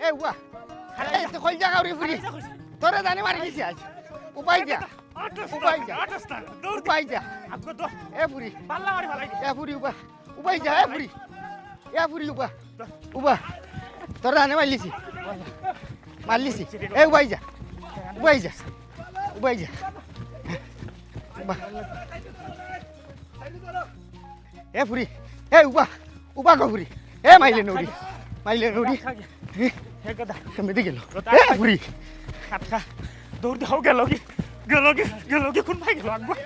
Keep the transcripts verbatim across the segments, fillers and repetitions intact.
এ উবা। এই তো কইল জাগা উড়ি ফুরি। তোরে জানে মারি দিছি আজ। উবাই যা। উবাই যা। উবাই যা। এ ফুরি। এ ফুরি উবা। উবাই যা, এ ফুরি। এ ফুরি উবা। উবা। তোরে জানে মারলিছি। মারলিছি। এ উবাই যা। উবাই যা। উবাই যা। উবা। এ ফুরি, এ উবা, উবা গো ফুরি। এ মাইলে নড়ি, মাইলে নড়ি। এ, হে গাদা। কেমনে গেল? এ ফুরি। আচ্ছা, দৌড় দাও, গেল কি? গেল কি? গেল কি? কোন ভাই গেল? Água,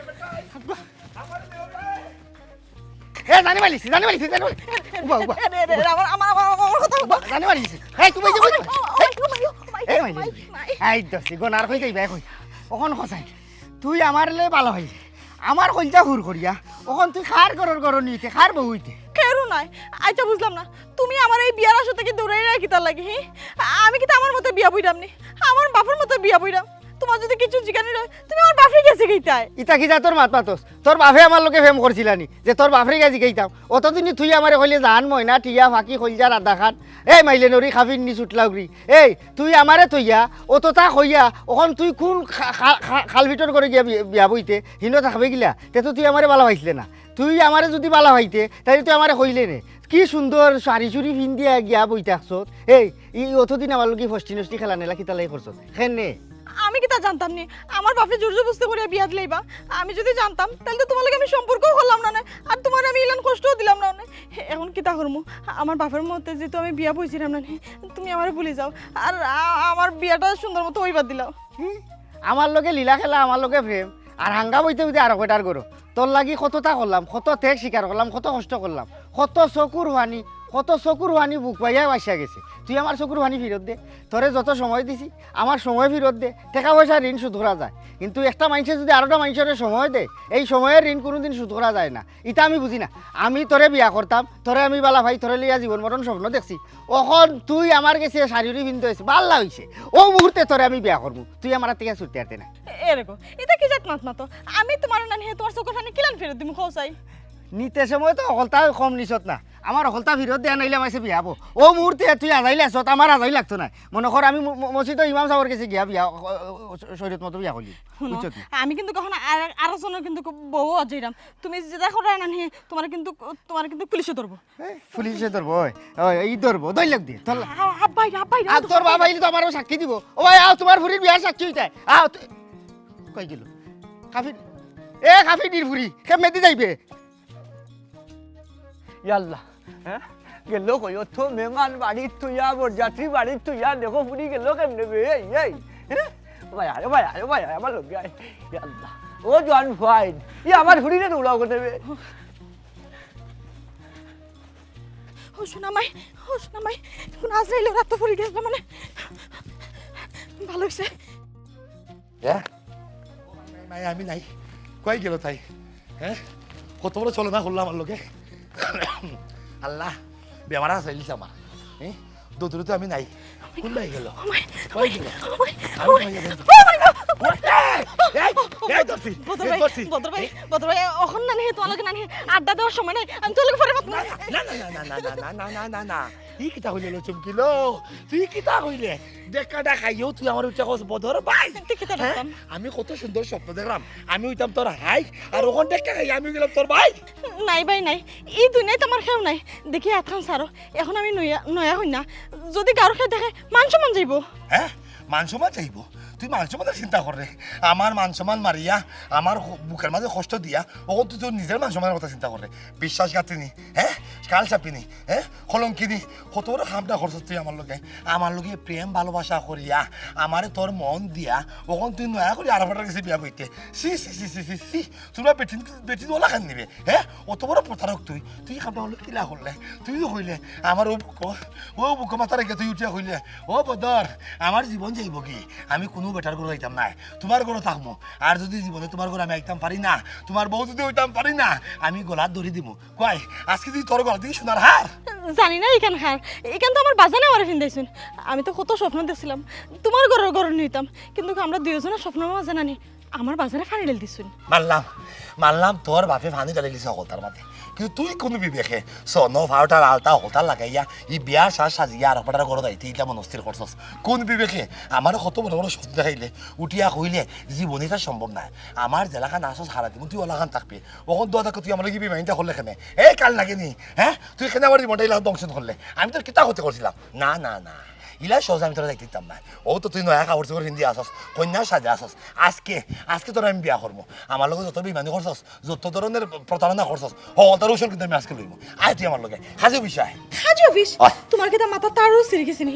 Água. এ জানে মারলিছি, জানে মারলিছি, জানে মারলিছি। উবা, উবা। এ, রে, রে, রে, আমার, আমার, আমার, আমার কথা উবা। জানে মারলিছি। এই, তুমি, তুমি, ও, ও, ও, ও, ও, এ মাইলে নড়ি। এই দোস্তি, গনার কই যাইবা, কই? অখন খসাই। তুই আমার লে ভালা ভাই। আমার কইলজা হুর করিয়া, অখন তুই কার ঘরর ঘরনি অইতে, কার বউ অইতে? কেউর নায়। আচ্ছা, বুঝলাম না, তুমি আমার এই বিয়ার আসর থাকি দৌড়াইরায় কিতার লাগি, হি? আমি কিতা আমার মতে বিয়া বইরাম নি? আমার বাপর মতে বিয়া বইরাম। তুমার যুদি কিচ্ছু জিগানির অয়, তুমি আমার বাপরে গিয়া জিগাইতায়। ইতা কিতা তোর মাত মাতস? তোর বাপে আমার লগে প্রেম করছিলা নি, যে তোর বাপরে গিয়া জিগাইতাম? অতদিনে তুই আমারে কইলে জান, ময়না, টিয়া, ফাকি, কইলজা, রাধাখান। এই মাইলে নড়ি, খাফির নি ছুটলাউরি। এই তুই আমারে থইয়া, অততা কইয়া, অখন তুই কুন খা-, খা-, খা-, খালফিটর ঘরো গিয়া বি-, বিয়া বইতে, হিনো থাকবে গিলা? তে তো তুই আমারে ভালা পাইছলে না। তুই আমারে যুদি ভালা পাইতে, তাইলে তুই আমারে কইলে নে। কি সুন্দর শাড়ি চুড়ি ফিন্দিয়া গিয়া বই থাকছত। এই, ই অতদিন আমার লগে ফষ্টি নষ্টি খেলা নেলা কিতার লাগি করছত? কেনে? আমি কিতা জানতাম নি? আমার বাপে জোর জবরদস্তি করিয়া বিয়া দিলাইবা। আমি যুদি জানতাম, তাইলে তো তুমার লগে আমি সম্পর্কও করলাম না নে। আর তুমারে আমি ইলান কষ্টও দিলাম না নে। অখন কিতা করমু? আমার বাপর মতে যেহেতু আমি বিয়া বইছিরাম না নে, তুমি আমারে ভুলি যাও, আর আ-, আমার বিয়াটা সুন্দর মতো অইবার দিলাও। হুম? আমার লগে লীলা খেলা, আমার লগে প্রেম, আর হাঙ্গা বইতে বইতে আরক বেটার ঘরো। তোর লাগি কততা করলাম, কত ত্যাগ স্বীকার করলাম, কত কষ্ট করলাম, কত চকুর পানি, কত চকুর পানি বুক বাইয়া ভাসিয়া গেছে। তুই আমার চকুর পানি ফিরত দে, তোরে যত সময় দিছি, আমার সময় ফিরত দে। টেকা পয়সা ঋণ শোধ করা যায়, কিন্তু একটা মাইনষে যুদি আরোটা মাইনষরে সময় দেয়, এই সময়র ঋণ কুনুদিন শোধ করা যায় না। ইতা আমি বুঝি না। আমি তোরে বিয়া করতাম, তোরে আমি ভালা পাই, তোরে লইয়া জীবন মরণ স্বপ্ন দেখছি। অখন তুই আমার গেছে শাড়ি উড়ি ফিন্দইছ, ভালা অইছে। অউ মুহূর্তে তোরে আমি বিয়া করমু, তুই আমার আত থাকি ছুটতে পারতে না। এরে গো, ইতা কি জাত মাত মাতো? আমি তুমার নানি হে তুমার চকুর পানি কিলান ফিরত দিমু, কও চাই? নিতে সময় তো হকলতা কম নিছত না, আমার হকলতা ফিরত দেয়া নাইলে আমার বিয়া অইবো। অউ মুহূর্তে তুই আজাইলে আছত, আমার আজাই লাগতো না। মনো কর আমি ম-, ম-, মসজিদো ইমাম সাবর গেছে গিয়া বিয়া, অ, অ, অ, শরীয়ত মতো বিয়া করলি। হুনো, বুঝছত নি? আমি কিন্তু অখন আর, আরক জনর কিন্তু বউ অজাইরাম। তুমি যেতা কররায় নানি, তুমারে কিন্তু, তুমারে কিন্তু পুলিশে ধরবো। এ, পুলিশে ধরবো, ওই, ওই, ই ধরবো, ধরলে দি, ধরলে। আ-, আব্বাই, আব্বাই, আর তোর বাবা আইলে তো আমারও সাক্ষী দিবো। ও ভাই, আও, তুমার ফুরির বিয়ার সাক্ষী অইতায়। আও, তু-, কই গেল? খাফির, এ, খাফির নির ফুরি, কেমনে দি যাইবে? ইয়াল্লা, হ্যাঁ? গেল কই? অত মেহমান বাড়িত থইয়া, বরযাত্রী বাড়িত থইয়া, দেখো ফুরি গেল কেমনে বে? এই, এই, হ্যাঁ? ভাই, আরে ভাই, আরে ভাই, আমার লগে আয়। ইয়াল্লা, ও জোয়ান ফুয়াইন, ই আমার ফুরিরে দৌড়াও কেনে বে? ও সোনা মাই, ও সোনা মাই, কুন আজরাইলর আতো পড়ি গেছলাম মানে। ভালা অইছে। হ্যাঁ? নাই, আমি নাই। কই গেল তাই? হ্যাঁ? কত বড় ছলনা করলা আমার লগে। আল্লাহ, বেমার আছে ইলিশ আমার। হ্যাঁ? দৌড়ে তো আমি নাই। কুনবায় গেল? ও মাই, কই গেল? ও মাই, আমি ও মাই, কই গেল? ও মাই গো! এই, এই, এই, ধরছি, বদর এই, ভাই, ধরছি। বদর ভাই, এই। বদর ভাই, অখন নানি হে, তুমার লগে নানি হে, আড্ডা দেওয়ার সময় নাই, আমি তুমার লগে পরে মাতমু। না, না, না। ই কিতা কইলে লো চুমকি লো? তুই কিতা কইলে? দেখা দেখাইও তুই আমার উঠে কস বদর ভাই। তুই কিতা হ্যাঁ? দেখতাম? আমি কত সুন্দর স্বপ্ন দেখলাম, আমি অইতাম তোর হাই, আর অখন দেখা খাই আমি গেলাম তোর ভাই। নাই ভাই নাই, ই দুনিয়াত আমার কেউ নাই। দেখি আতখান সারো, অখন আমি নয়া, নয়া কইনা, যুদি গাউর কেউ দেখে মান সম্মান যাইবো। হ্যাঁ, মান সম্মান যাইবো? তুই মান সম্মানর চিন্তা কররে, আমার মান সম্মান মারিয়া, আমার হ-, বুকর মাঝে কষ্ট দিয়া, অখন তুই তোর নিজর মান সম্মানর কথা চিন্তা কররে। বিশ্বাসঘাতিনী, হ্যাঁ, কালসাপিনী, হ্যাঁ, কলঙ্কিনী, কত বড় কামটা করছস তুই আমার লগে। আমার লগে প্রেম ভালোবাসা করিয়া, আমারে তোর মন দিয়া, অখন তুই নয়া করি আরক বেটার গেছে বিয়া বইতে। ছি, ছি, ছি। তুমরা বেটিন, বেটিন ওলা খান নিবে, হ্যাঁ? অত বড় প্রতারক তুই। তুই ই কামটা অইলো কিলা করলে? তুই তো কইলে, আমার অউ বুকো, অউ বুকো মাথা রাখিয়া তুই উঠিয়া কইলে, "ও বদর, আমার জীবন যাইবোগি, আমি কুনু বেটার ঘরো যাইতাম নায়, তুমার ঘরো থাকমু। আর যুদি জীবনে তুমার ঘরো আমি আইতাম পারি না, তুমার বউ যুদি অইতাম পারি না, আমি গলাত দড়ি দিমু।" কই, আজকে তুই তোর গলাত দিবি সোনার হার? জানি না ইখান কার, ইখান তো আমার বাজানে আমারে ফিন্দাইছইন। আমি তো কত স্বপ্ন দেখছিলাম, তুমার ঘরর ঘরনি অইতাম, কিন্তু আমরা দুইওজনর স্বপ্নর মাঝে নানি আমার বাজারে ফাড়ি ঢাল দিছুন। মানলাম, মানলাম তোর বাপে ফানি ঢালি দিছে হকলতার মাঝে। কিন্তু তুই কোন বিবেকে স্বর্ণ পাউডার আলতা হকলতা লাগাইয়া ই বিয়া সাজ সাজিয়া আর আপনারা ঘরো যাইতে ইটা মনস্থির করছস? কোন বিবেকে? আমার কত বড় বড় স্বপ্ন দেখাইলে, উঠিয়া কইলে, জীবনে ইটা সম্ভব নায়। আমার যেলাখান আছস হারা জীবন তুই ওলাখান থাকবে। অখন দোয়া দেখো তুই আমার লগে বেইমানিটা করলে কেনে? এই কাল নাগে নি, হ্যাঁ? তুই কেনে আমার জীবনটা ইলা ধ্বংস করলে? আমি তোর কিতা ক্ষতি করছিলাম? না, না, না। ইলা সহজে আমি তোরা যাইতে দিতাম না। ও তো তুই নয়া কাপড় চোপড় পিন্দি আছস, কইন্যার সাজে আছস। আজকে, আজকে তোরা আমি বিয়া করবো। আমার লগে যত বেইমানি করছস, যত ধরনের প্রতারণা করছস, হকলতার ঔষধ কিন্তু আমি আজকে লইমু। আয় তুই আমার লগে। কাজী অফিসে আয়। কাজী অফিস? অয়। তোমার কিতা মাথা তারও ছিড়ি গেছে নি?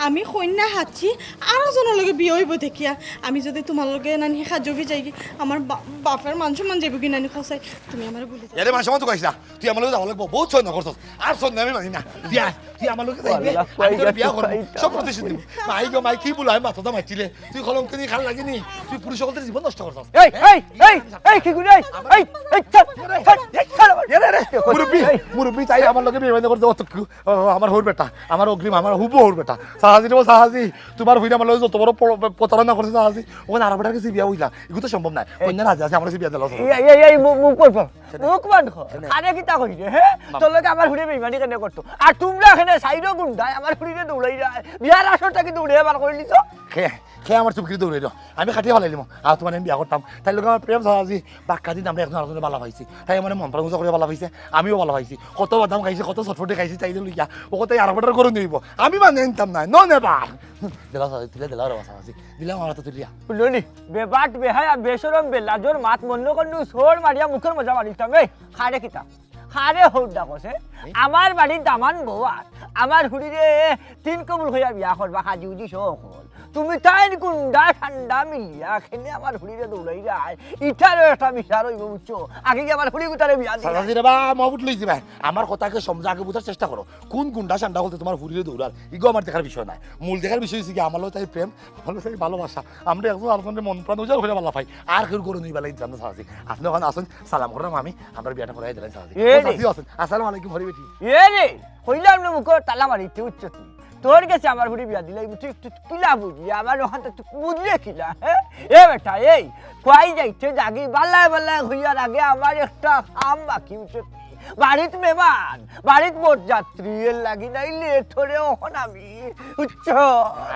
আমি কইন্যা হাচ্ছি, আরো জনর লগে বিয়া অইবো দেখিয়া। আমি যদি তোমার লগে নানি কাজী অফিস যাইগি, আমার বা-, বাপের মান সম্মান যাইবো কি নানি কও চাই? তুমি আমারে ভুলি যাও। এরে মান সম্মান তো কইস না। তুই আমার লগে যাওয়া লাগবো। বহুত সন্দেহ করছস। আর সন্দেহ আমি মানি না। তুই আয়। তুই আমার লগে যাইবে। আল্লাহ, আমি তোর বিয়া করবো। সব প্রতিশোধ নিবো। মাই গো মাই, কি বলো? আমি মাথা তো মারছিলে। তুই কলঙ্কিনী খাল লাগেনি। তুই পুরুষ সকলের জীবন নষ্ট করছস। এই, এই, এই, এই, কি গুলি? এই, এই, এই, ছাড়, ছাড়, ছাড়। এরে, এরে, মুরব্বি, এই। মুরব্বি, তাই আমার লগে বেইমানি করতে অত কি? ও, আমার হউর বেটা, আমার অগ্রিম, আমার হুবু হউর বেটা। সাহাজি রে, সাহাজি, তোমার হইলে আমার লগে যত বড় প-, প্রতারণা করছে সাহাজি, ওখানে আর বেটার কাছে বিয়া হইলা, এগুলো তো সম্ভব নায়। কইন্যা রাজি আছে, আমার কাছে বিয়া দিল। এই, এই, এই, মু-, মুখ বন্ধ কর। মুখ বন্ধ কর। আরে কিতা কইরে, হ্যাঁ? তোর লগে আমার হুড়ি বেইমানি কেনে করতো? আর তোমরা এখানে সাইডো গুন্ডায় আমার হুড়িরে দৌড়াই যায়। বিয়ার আসর থাকি দৌড়ে বার করে নিছো। খে, খে আমার চুপকিরি দৌড়াই দাও। আমি কাটিয়ে ফালাই দিমু। আর তোমার আমি বিয়া করতাম। তাই লগে আমার প্রেম সাহাজি, বাক্কা দিন আমরা একজন আরেকজনে বালা পাইছি। তাই মানে মন প্রাণ উজা করে বালা পাইছে। আমিও বালা পাইছি। কত বাদাম খাইছি, কত চটফটি খাইছি, তাই লইয়া। ও কথাই আর বেটার করে নিব। আমি মানে আনতাম না। No never। দিলা সাহাজি, দিলা, দিলা রে সাহাজি। দিলাম আমার তো তুলিয়া। হুনো নি, বেবাট, বেহায়া, বেশরম, বেলাজর মাত মন্য করনু, সোর মারিয়া মুখর মজা মারিতাম। এই, খারে কিতা? খারে হউর ডাকছে? আমার বাড়ির দামান বউ আর আমার হুড়িরে তিন কবুল হইয়া বিয়া করবা, কাজী উজি সহ হল। তুমি তাইন গুন্ডা ঠান্ডা মিলিয়া কেনে আমার হুড়িরে দৌড়াই যায়? ইটারও একটা বিচার অইবো, বুঝছো? আগে কি আমার হুড়ি গুতারে বিয়া দিবা? সাজাজি রে বা, মহবুত লইছি ভাই। আমার কথাকে সমঝা আগে বুঝার চেষ্টা করো। কোন গুন্ডা ঠান্ডা বলতে তোমার হুড়িরে দৌড়ার? ইগো আমার দেখার বিষয় নায়। মূল দেখার বিষয় হইছে কি, আমার লগে তাই প্রেম, আমার লগে তাই ভালোবাসা। আমরা একজন আরেকজনের মন প্রাণ উজাড় করে ভালা পাই। আর কেউ করে নিবা লাগি জানো সাজাজি। আপনি ওখানে আসুন, সালাম করলাম আমি, আমরা বিয়াটা করাই দিলাম সাজাজি। এ ও রে। সাজাজি আসুন। আসসালামু আলাইকুম, হরি বেটি। এ রে, কইলাম না মুখো তালা মারিতে উঠছত নি। তোর গেছে আমার হুড়ি বিয়া দিলাই, তুই একটু কিলা বুঝলি? আমার ওখান তো তুই বুঝলে কিলা, হ্যাঁ? এ বেটা, এই, কই যাইতে যাগি, বালায় বালায় হইয়ার আগে আমার একটা কাম বাকি উঠছত নি। বাড়িত মেহমান, বাড়িত বরযাত্রী, এর লাগি নাইলে তোরে ওখান আমি, বুঝছো?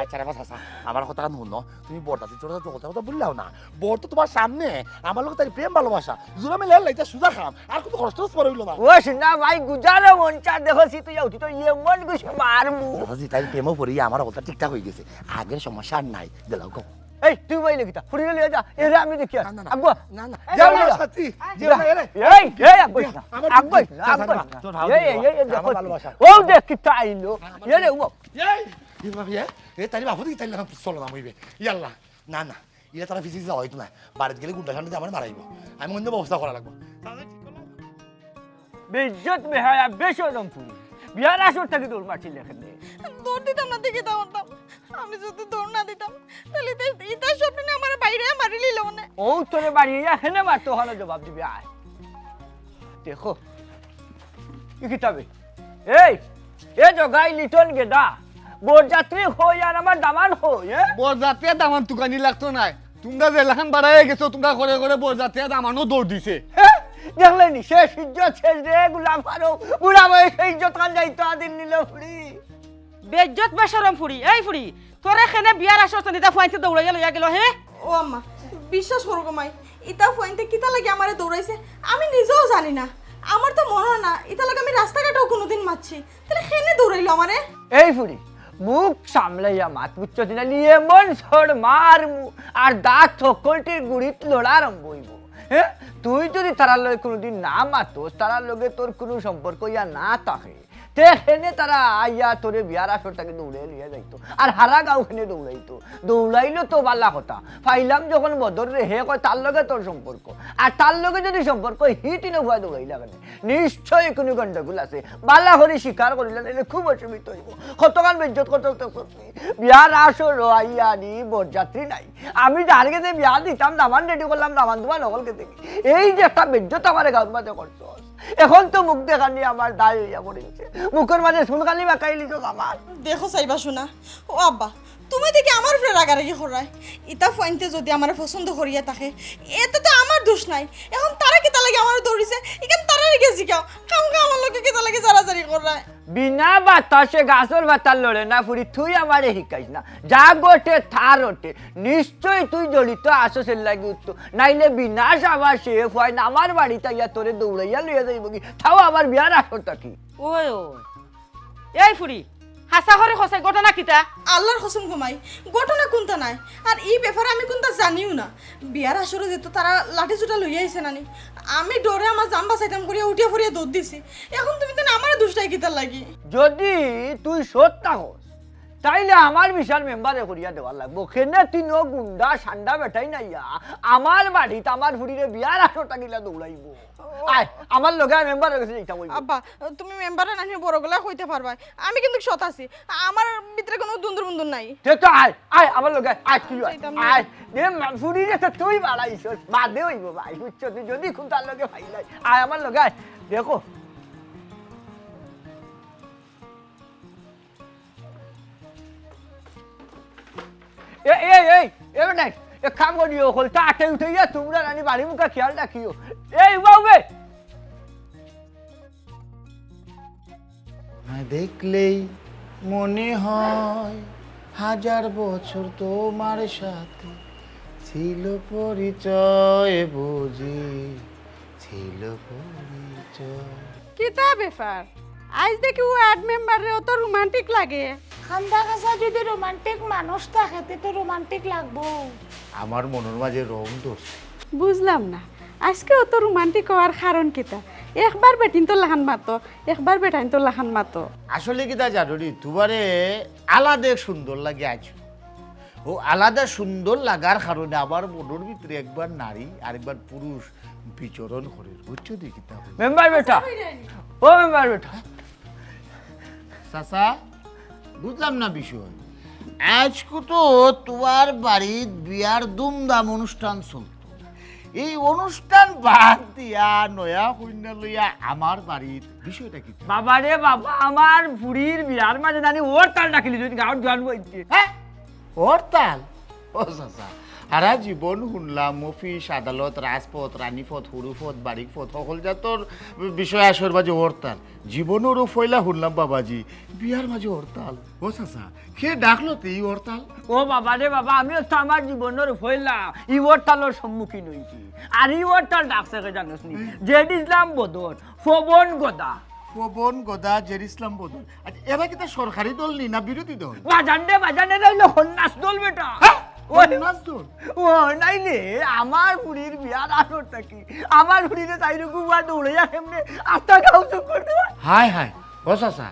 আচ্ছা রে বাবা, চাচা, আমার কথা হুনো, তুমি বরযাত্রী, তোর তো কথা, কথা বললাও না। বর তো তোমার সামনে, আমার লগে তাই প্রেম ভালোবাসা। জোড়া মেলে আল্লাহ, এটা সুজা খাম। আর কোনো খরচ টরচ পরে হইলো না। ও সিনা ভাই, গুজারে মন চা দেখো, সি তুই উঠি তো ইয়ে মন গুছি মারমু। ও জি, তাই প্রেমও পড়ি, আমার কথা ঠিকঠাক হয়ে গেছে। আগের সমস্যা আর নাই। দিলাও কো। এই, তুই বাইলে কিতা? ফুরিয়ে লিয়ে যা। এরে আমি দেখি আর। না, না, না। আগুয়া। না, না। এই, যাও এই, না, এই। সাথী। এই, যাও না, এরে। এই, এই, আগুয়া। আমার আগুয়া, তোর আগুয়া। ভালোবাসা। এই, এই, এই, এই, আমার দেখো। ভালোবাসা। ও দেখ কিতা আইলো। আমার এরে, ও। এই, এই ভাবি, এ, এ, তাইলে বাপু দেখি, তাইলে এখন চলো না, মইবে। ইয়াল্লা। না, না, ইটা তারা ফিজিক্স যাওয়া হইতো না। বাড়িত গেলে গুন্ডা সামনে আমার মারাইবো। আমি অন্য ব্যবস্থা করা লাগবো। বেইজ্জত বেহায়া বেশরম ফুরি। বিয়ার আসর থাকি দৌড় মারছিল এখানে। দৌড় দিতাম না, দেখি তা করতাম। আমি যদি দৌড় না দিতাম, তাহলে তো ইতা সব না আমার বাইরে মারি লিল মানে। ও তোরে বাড়ি এখানে মারতো, হলো জবাব দিবি, আয়। দেখো, ই কিতাবে। এই, এ জগাই লিটন গেদা, বরযাত্রী কই আর আমার দামান কই, এ? বরযাত্রী আর দামান তুকানি লাগতো নায়। তোমরা যেলাখান বাড়াইয়া গেছো, তোমরা করে করে বরযাত্রী আর দামানও দৌড় দিছে। হে? দেখলে নি, শেষ ইজ্জত শেষ রে, গোলাম ফারুক। বুড়া বয়সে ইজ্জত খান যাইতো আদিন নিল ফুড়ি। বেইজ্জত বেশরম ফুড়ি, এই ফুড়ি, তোরে কেনে বিয়ার আসর চান্দিতা ফুয়াইতে দৌড়াইয়া লইয়া গেল, হে? ও আম্মা, বিশ্বাস করো গো মাই, ইতা ফুয়াইতে কিতা লাগি আমারে দৌড়াইছে, আমি নিজেও জানি না। আমার তো মনে হয় না, ইতা লাগে আমি রাস্তাঘাটেও কোনোদিন মারছি। তাহলে কেনে দৌড়াইলো আমারে? এই ফুড়ি, মুখ সামলাইয়া মাত, বুঝছো না? নিয়ে মন সর মার মু-, আর দাঁত হকলটির গুড়িত লড়া আরম্ভ হইব। হ্যাঁ, তুই যদি তারার লগে কোনোদিন না মাতোস, তারার লগে তোর কোনো সম্পর্ক ইয়া না থাকে, তে হেনে তারা আইয়া তোরে বিয়ার আসর থাকি দৌড়ে নিয়ে যাইতো, আর হারা গাঁও হেনে দৌড়াইতো। দৌড়াইলো তো বালা কথা, পাইলাম যখন বদর রে, হে কয় তার লগে তোর সম্পর্ক, আর তার লগে যদি সম্পর্ক, হি তিন ফুয়া দৌড়াইলা কেনে? নিশ্চয়ই কোনো গন্ডগোল আছে। বালা করি স্বীকার করিলা, নাইলে খুব অসুবিধা হইব। কতখান বেইজ্জত করতে তো করতে। বিয়ার আসর আইয়া নি বরযাত্রী নাই। আমি যার গেছে বিয়া দিতাম, দামান রেডি করলাম, দামান দুমান হকল গেছে। এই যে একটা বেইজ্জত আমার গাঁওর মাঝে করছস, এখন তো মুখ দেখানি আমার দায় হইয়া পড়ে গেছে। মুখর মাঝে চুনকালি বাঁকাই লিছস আমার। দেখো চাইবা শোনা, ও আব্বা, তুমি দেখি আমার উপরে রাগারাগি কররায়। ইতা ফুয়াইন্তে যদি আমারে পছন্দ করিয়া থাকে, এতে তো আমার দোষ নাই। এখন তারা কিতা লাগি আমারে দৌড়িছে, ইখান তারারে গিয়া জিকাও। খামখা আমার লগে কিতা লাগি জারাজারি কররায়। বিনা বাতাসে গাছর পাতা লড়ে না ফুড়ি, তুই আমারে হিকাইস না। যা ঘটে তা রটে। নিশ্চয় তুই জড়িত আছস এর লাগি উত্তর, নাইলে বিনা সাবাসে ফুয়াইন আমার বাড়িত আইয়া তোরে দৌড়াইয়া লইয়া যাইবোগি, তাও আমার বিয়ার আসর থাকি। ওই, ওই। এই ফুড়ি, হাছা করি কছাই ঘটনা কিতা? আল্লাহর কসম গো মাই, ঘটনা কুন্তা নায়। আর ই ব্যাপারে আমি কুন্তা জানিও না। বিয়ার আসরো যেতো তারা লাঠি-চুটা লইয়া আইছে নানি, আমি ডরে আমার জান বাচাইতাম করিয়া উঠিয়া ফড়িয়া দৌড় দিছি। এখন তুমি তাইন আমারে দোষ দেয় কিতার লাগি? যদি তুই সত্য কস, তাইলে আমার বিচার মেম্বারে করিয়া দেওয়া লাগবো। কেনে তিনো গুন্ডা সান্ডা বেটাইন আইয়া আমার বাড়িত আমার ফুড়িরে বিয়ার আসর থাকি লইয়া দৌড়াইবো। আয়, আমার লগে আয়, মেম্বারর গেছে যাইতাম অইবো। আব্বা, তুমি মেম্বাররে নানি বড় গলায় কইতে পারবায়। আমি কিন্তু সৎ আছি। আমার ভিতরে কুনু দুন্দুর-মুন্দুর নাই। তে তো আয়, আয়, আমার লগে আয়, আয়, তুই আয়। যাইতাম না। আয়, দে মা, ফুড়িরে তো তুই বাড়াইছস, বাদে অইবো ভাই, বুঝছস? তুই যদি কুন্তার লগে ফাইলাই, আয় আমার লগে আয়, দেখো। এ, এ, এই, এ বেটাইন, এক কাম করিও, হকলতা আটে উঠাইয়া তুমরা নানি বাড়ি মুখা খেয়াল রাখিও। এই, উবা, উবে। তোমায় দেখলেই মনে হয় হাজার বছর তোমার সাথে ছিল পরিচয় বুঝি, ছিল পরিচয়। কিতা ব্যাপার? আইজ দেখি ওয়ার্ড মেম্বাররে অত রোমান্টিক লাগে। কান্দা-কাছা যদি রোমান্টিক মানুষ থাকে, তে তো রোমান্টিক লাগবো। আমার মনর মাঝে রং ধরছে। বুঝলাম না, আইজকে অত রোমান্টিক অওয়ার কারণ কিতা? একবার বেটিন্তর লাখান মাতো, একবার বেটাইন্তর লাখান মাতো। আসলে কিতা জানো নি, তুমারে আলাদা সুন্দর লাগে আইজ। অউ আলাদা সুন্দর লাগার কারণে আমার মনর ভিতরে একবার নারী আর একবার পুরুষ বিচরণ করের, বুঝছো নি কিতা কইলাম? মেম্বার বেটা, ও মেম্বার বেটা। চাচা, বুঝলাম না বিষয়। আইজকু তো তুমার বাড়িত বিয়ার ধুমধাম অনুষ্ঠান চলতো, এই অনুষ্ঠান বাদ দিয়া নয়া কইন্যা লইয়া আমার বাড়িত, বিষয়টা কিতা? বাবা রে বাবা, আমার ফুড়ির বিয়ার মাঝে নানি হরতাল ডাকিলিছইন গাঁওর জোয়ান বইতে। হ্যাঁ? হরতাল? ও চাচা, হারা জীবন হুনলাম অফিস, আদালত, রাজপথ, রানীপথ, হুরুপথ, বারিকপথ, হকল জাতর বিষয় আসর বাজে হরতাল। জীবনর পয়লা হুনলাম বাবাজি, বিয়ার মাঝে হরতাল। ও চাচা, কে ডাকলো তে ই হরতাল? ও বাবা রে বাবা, আমিও তো আমার জীবনর পয়লা ই হরতালর সম্মুখীন অইছি। আর ই হরতাল ডাকছে কে জানোস নি? হুম। জেড ইসলাম বদর, পবন গদা। পবন গদা, জেড ইসলাম বদর। আচ্ছা, এরা কিতা সরকারি দল নি না বিরোধী দল? বাজান রে বাজান, এরা অইলো সন্ন্যাস দল বেটা। হ্যাঁ? ওই সন্ন্যাস দল? ও, নাইলে আমার ফুড়ির বিয়ার আসর থাকি আমার ফুড়িরে তাইর গুয়া দৌড়াইয়া কেমনে আস্তা গাঁও চুপ করতে হয়? হায় হায়, ও চাচা,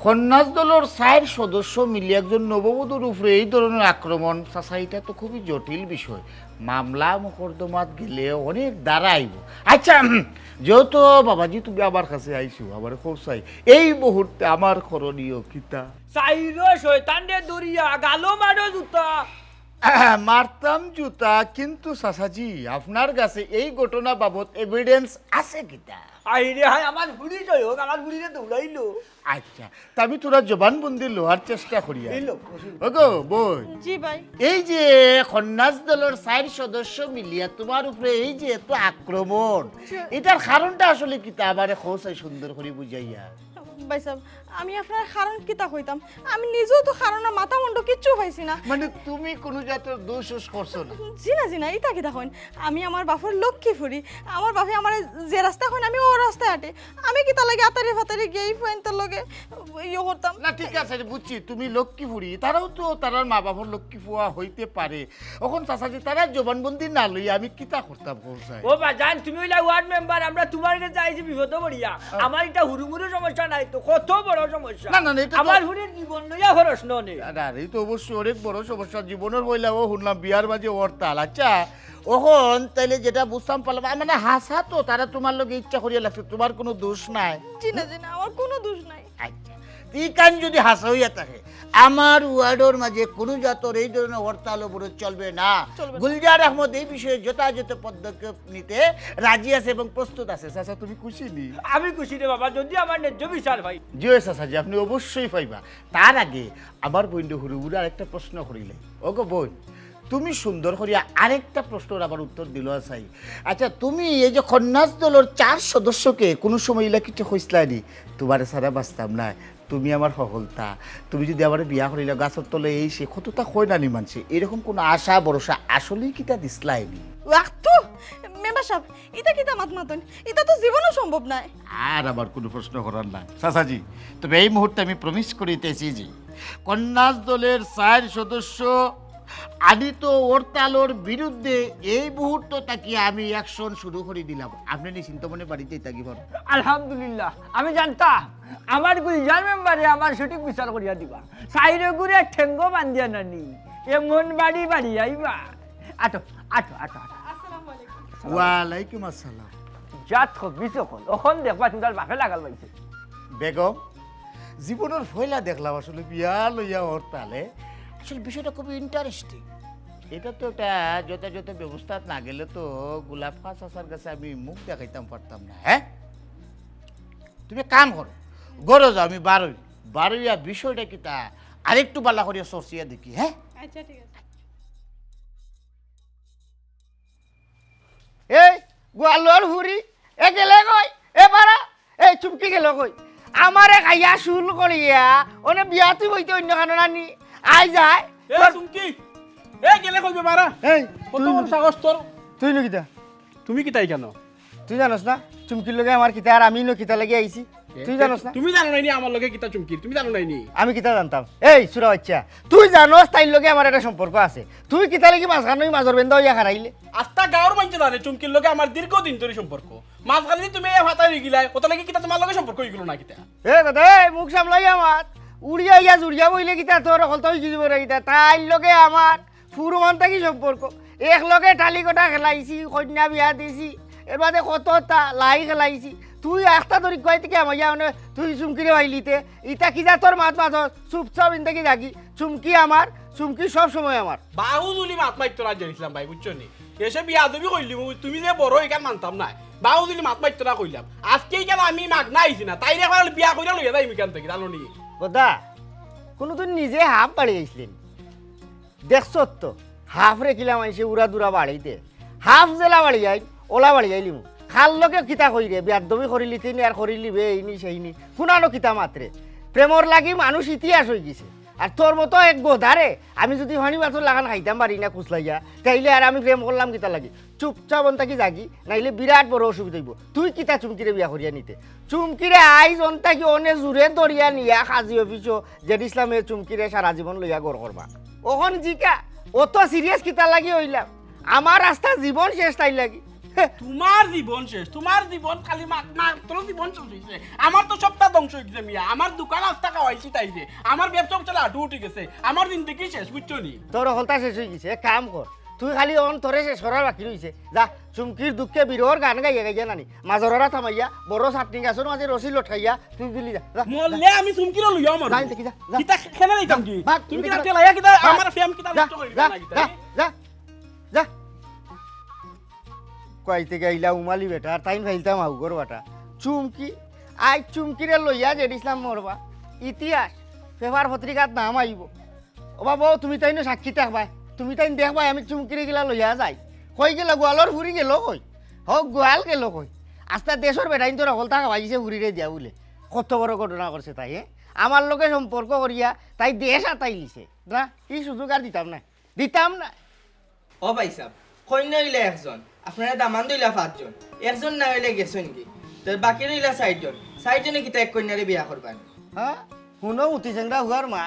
সন্ন্যাস দলর চাইর সদস্য মিলি একজন নববধূর উপরে এই ধরনের আক্রমণ, চাচা, এটা তো খুবই জটিল বিষয়। মামলা মোকদ্দমাত গেলে অনেক ধারা আইবো। আচ্ছা, উম, যেহেতু বাবাজি তুমি আমার কাছে আইছো, আমারে কও চাই, এই মুহূর্তে আমার করণীয় কিতা? চাইরো শয়তানরে ধরিয়া গালো মারো জুতা। মারতাম জুতা, কিন্তু চাচাজি, আপনার কাছে এই ঘটনা বাবদ evidence আছে কিতা? আইরে হায়, আমার ফুড়ি জয় হোক, আমার ফুড়িরে দৌড়াইলো। আচ্ছা, তে আমি থুড়া জবানবন্দি লওয়ার চেষ্টা করিয়ার। এই লো, বসুন। ওগো, বই। জি ভাই। এই যে সন্ন্যাস দলর চাইর সদস্য মিলিয়া তুমার উপরে এই যে এত আক্রমণ, জি। এটার কারণটা আসলে কিতা? আমারে কও চাই সুন্দর করি বুঝাইয়া। ভাইসাব, আমি আপনারে কারণ কিতা কইতাম? আমি নিজেও তো কারণর মাথা মুন্ডু কিচ্ছু পাইছি না। মানে তুমি কুনু জাতর দুষ-উষ করছো না? জি না, জি না, ইতা কিতা কইন? আমি আমার বাপর লক্ষ্মী ফুড়ি, আমার বাপে আমারে যে রাস্তায় কইন আমি অউ রাস্তায় আটি। আমি কিতা লাগি আতারি ফাতারি গিয়া ই ফুয়াইন্তর লগে ইয়ে করতাম? না, ঠিক আছে, বুঝছি, তুমি লক্ষ্মী ফুড়ি, তারাও তো তারার মা বাপর লক্ষ্মী ফুয়া অইতে পারে। অখন চাচাজি, তারার জবানবন্দি না লইয়া আমি কিতা করতাম, কও চাই? ও বাজান, তুমি অইলা ওয়ার্ড মেম্বার, আমরা তুমার গেছে আইছি বিপদো পড়িয়া। আ- আমার ইটা হুরুমুরু সমস্যা নায় তো, কত বড় সমস্যা। না, না, না, ইটা তো আমার ফুড়ির জীবন লইয়া খরচ ননে। না, না, ইটা তো অবশ্যই অনেক বড় সমস্যা। জীবনর পয়লা অউ হুনলাম বিয়ার মাঝে হরতাল। আচ্ছা, অখন তাইলে যেটা বুঝতাম পারলাম, আ, মানে হাছা তো তারা তুমার লগে ইচ্ছা করিয়া লাগছে, তুমার কুনু দুষ নাই। জি না, জি না, আমার কুনু দুষ নাই। আচ্ছা, ইখান যদি হাছা অইয়া থাকে, আমার ওয়ার্ডর মাঝে কুনু জাতর এই ধরনের হরতাল অবরোধ চলবে না। চলবে না। গুলজার আহমদ এই বিষয়ে যথাযথ পদক্ষেপ নিতে রাজি আছে এবং প্রস্তুত আছে। চাচা, তুমি খুশি নি? আমি খুশি রে বাবা, যদি আমার ন্যায্য বিচার পাই। জি অয় চাচাজি, আপনি অবশ্যই পাইবা। তার আগে আমার বইনরে হুরুহুরু আরেকটা প্রশ্ন করিলে। ওগো বইন, তুমি সুন্দর করিয়া আরেকটা প্রশ্নর আবার উত্তর দিলাও চাই। আচ্ছা, তুমি এই যে খন্নাস দলর চার সদস্যকে কুনু সময় ইলা কিছু কইছলায় নি, তুমারে ছাড়া বাঁচতাম নায়, তুমি আমার হকলতা, তুমি যদি আমারে বিয়া করিলাও, গাছর তলে এই সে কততা কয় না নি মানষে, এরকম কুনু আশা ভরসা আসলেই কিতা দিছলায় নি? ওয়াক্তু, মেম্বার সাব, ইতা কিতা মাত মাতইন? ইতা তো জীবনও সম্ভব নায়। আর আমার কুনু প্রশ্ন করার নাই চাচাজি, তবে এই মুহূর্তে আমি প্রমিস করিতেছি যে খন্নাস দলর চার সদস্য আদিত হরতালর বিরুদ্ধে এই মুহূর্ত থাকি আমি অ্যাকশন শুরু করি দিলাম। আপনে নিশ্চিন্ত মনে বাড়িত থাকি পারইন। আলহামদুলিল্লাহ, আমি জানতাম আমার গুলজার মেম্বারে আমার সঠিক বিচার করিয়া দিবা। চাইরোগুরে ঠেঙ্গো বান্ধিয়া নানি, এমন বাড়ি বাড়ি আইবা। আটো, আটো, আটো, আটো। আসসালামু আলাইকুম। ওয়ালাইকুম আসসালাম। জাত খবিস অকল, অখন দেখবা তুমার বাপে লাগাল পাইছে। বেগম, জীবনর পয়লা দেখলাম আসলে বিয়া লইয়া হরতালে। আসলে বিষয়টা খুবই ইন্টারেস্টিং। এটা তো একটা যথাযথ ব্যবস্থাত না গেলে তো গোলাপ খাঁ চাচার কাছে আমি মুখ দেখাইতাম পারতাম না, হ্যাঁ? তুমি এক কাম করো, ঘরো যাও, আমি বারই, বারইয়া বিষয়টা কিতা আরেকটু ভালা করিয়া চর্চিয়া দেখি, হ্যাঁ? আচ্ছা, ঠিক আছে। এই গোয়ালর ফুরি, এ গেলে কই? এ বাড়া, এই চুমকি গেল কই? আমারে খাইয়া শুল করিয়া, অনে বিয়া তুই বইতে অন্য খানো নানি? আই যায়। এ চুমকি, এ গেলে কই বে বাড়া? এই, কত তুই বড় সাহস তোর? তুই নু কিতা? তুমি কিতা ইখানো? তুই জানোস না? চুমকির লগে আমার কিতা, আর আমি নু কিতা লাগি আইছি? এ, তুই জানোস না? তুমি জানো নাইনি আমার লগে কিতা চুমকির? তুমি জানো নাইনি? আমি কিতা জানতাম? এই, সুরা বাচ্চা, তুই জানোস তাইর লগে আমার একটা সম্পর্ক আছে। তুই কিতা লাগি মাঝখানো ই মাজর বেন্দা অইয়া খাড়াইলে? আস্তা গাঁওর মানষে জানে চুমকির লগে আমার দীর্ঘদিন ধরি সম্পর্ক। মাঝখানো তুমি এই ফাতা অইগিলায়, অতা লাগি কিতা তুমার লগে সম্পর্ক অইগেলো না কিতা? এ দাদা, এই মুখ সামলাইয়া মাত। উড়িয়া ইয়া জুড়িয়া বইলে কিতা তোর হকলতা অইগিযিবো রে কিতা? তাইর লগে আমার ফুরুমান থাকি সম্পর্ক। এক লগে টালি কটা খেলাইছি, কইন্যা বিয়া দিছি, এর বাদে কততা লাই খেলাইছি। তুই আস্তা ধরি কই থাকি আমাইয়া মানে তুই চুমকিরে পাইলিতে। ইতা কিতা তোর মাত মাতস? চুপচাপ ইন থাকি যাগি। চুমকি আমার, চুমকি সব সময় আমার। বাহুজুলি মাত মাততো না জানিছলাম ভাই, বুঝছো নি? এসে বিয়াদবি করিলিমু, তুমি যে বড় ইখান মানতাম নায়। বাহুজুলি মাত মাততো না কইলাম। আজকে ইখান আমি মাগনা আইছি না, তাইরে একবার বিয়া করিয়া লইয়া যাইমু ইখান থাকি, জানো নি? কথা, কুনুদিন নিজে হাফ বাড়ি আইছলে নি? দেখছত তো, হাফরে কিলা মানষে উড়া দুরা বাড়াইতে। হাফ যেলা বাড়িয়াইন, অলা বাড়িয়াইলিমু। কার লগে কিতা কইরে, বেয়াদবি করিলিতে নি আর করিলিবে, এইনি সেইনি। কুনানো কিতা মাতরে। প্রেমর লাগি মানুষ ইতিহাস অইগেছে। আর তোর মতো এক গধারে আমি যুদি পানি পাথর লাখান খাইতাম পারি না কুচলাইয়া, তাইলে আর আমি প্রেম করলাম কিতা লাগি? চুপচাপ অন থাকি যাগি, নাইলে বিরাট বড় অসুবিধা অইবো। তুই কিতা চুমকিরে বিয়া করিয়া নিতে? চুমকিরে আইজ অন থাকি অনে জুরে ধরিয়া নিয়া কাজী অফিসো জেড ইসলামে চুমকিরে সারা জীবন লইয়া ঘর করবা। অখন জিকা, অত সিরিয়াস কিতা লাগি অইলাম? আমার আস্তা জীবন শেষ তাইর লাগি। তুমার জীবন শেষ, তুমার জীবন খালি মা-, মাত্র জীবন শেষ অইছে। আমার তো সবটা ধ্বংস অইগেছে মিয়া, আমার দোকান আস্তা খাওয়াইছি তাইরে, আমার ব্যবসা চলে আটু উঠি গেছে, আমার জিন্দেগি শেষ, বুঝছো নি? তোর হকলতা শেষ অইগেছে, এক কাম কর, তুই খালি অন তোরে শেষ করার বাকি রইছে। যা, চুমকির দুঃখে বিরহর গান গাইয়া গাইয়া নানি, মাজরারা থামাইয়া, বড় চাটনি গাছর মাঝে রশি লটকাইয়া, তুই দিলি যা, যা, যা। মরলে আমি চুমকিরে লইয়া মরমু। যা, দেখি যা, যা। কিতা কেনে যাইতাম কি? ভাগ, তুমি দেখি কিতা যা। ঠেলাইয়া কিতা যা, আমার প্রেম কিতা যা, নষ্ট করিবা যা, না কিতা? যা, যা, যা। কইতে গাইলা উমালি বেটা, আর তাইন ফাইলতাম আউগর বাটা। চুমকি, আইজ চুমকিরে লইয়া জেড ইসলাম মরবা। ইতিহাস, পেপার পত্রিকাত নাম আইবো। ও বাবা, তুমি তাইন সাক্ষী থাকবায়, তুমি তাইন দেখবায়, আমি চুমকিরে কিলা লইয়া যাই। কই গেল, গোয়ালর ফুরি গেল কই? হক, গোয়াল গেল কই? আস্তা দেশর বেটাইন তোর হকলতা খাওয়াইছে ফুরিরে দিয়া বুলে। কত বড় ঘটনা করছে তাই, হে? আমার লগে সম্পর্ক করিয়া তাই দেশ আতাইলিছে। না, ই সুযোগ আর দিতাম না, দিতাম না। ও ভাইসাব, কইন্যা অইলা একজন, আপনারা দামান্দ অইলা পাঁচজন, একজন না অইলে গেছইন গি, তো বাকি রইলা চাইরজন। চাইরজনে কিতা এক কইন্যারে বিয়া করবা নি? হ্যাঁ, হুনো উতি চেংরা হুয়ার মা।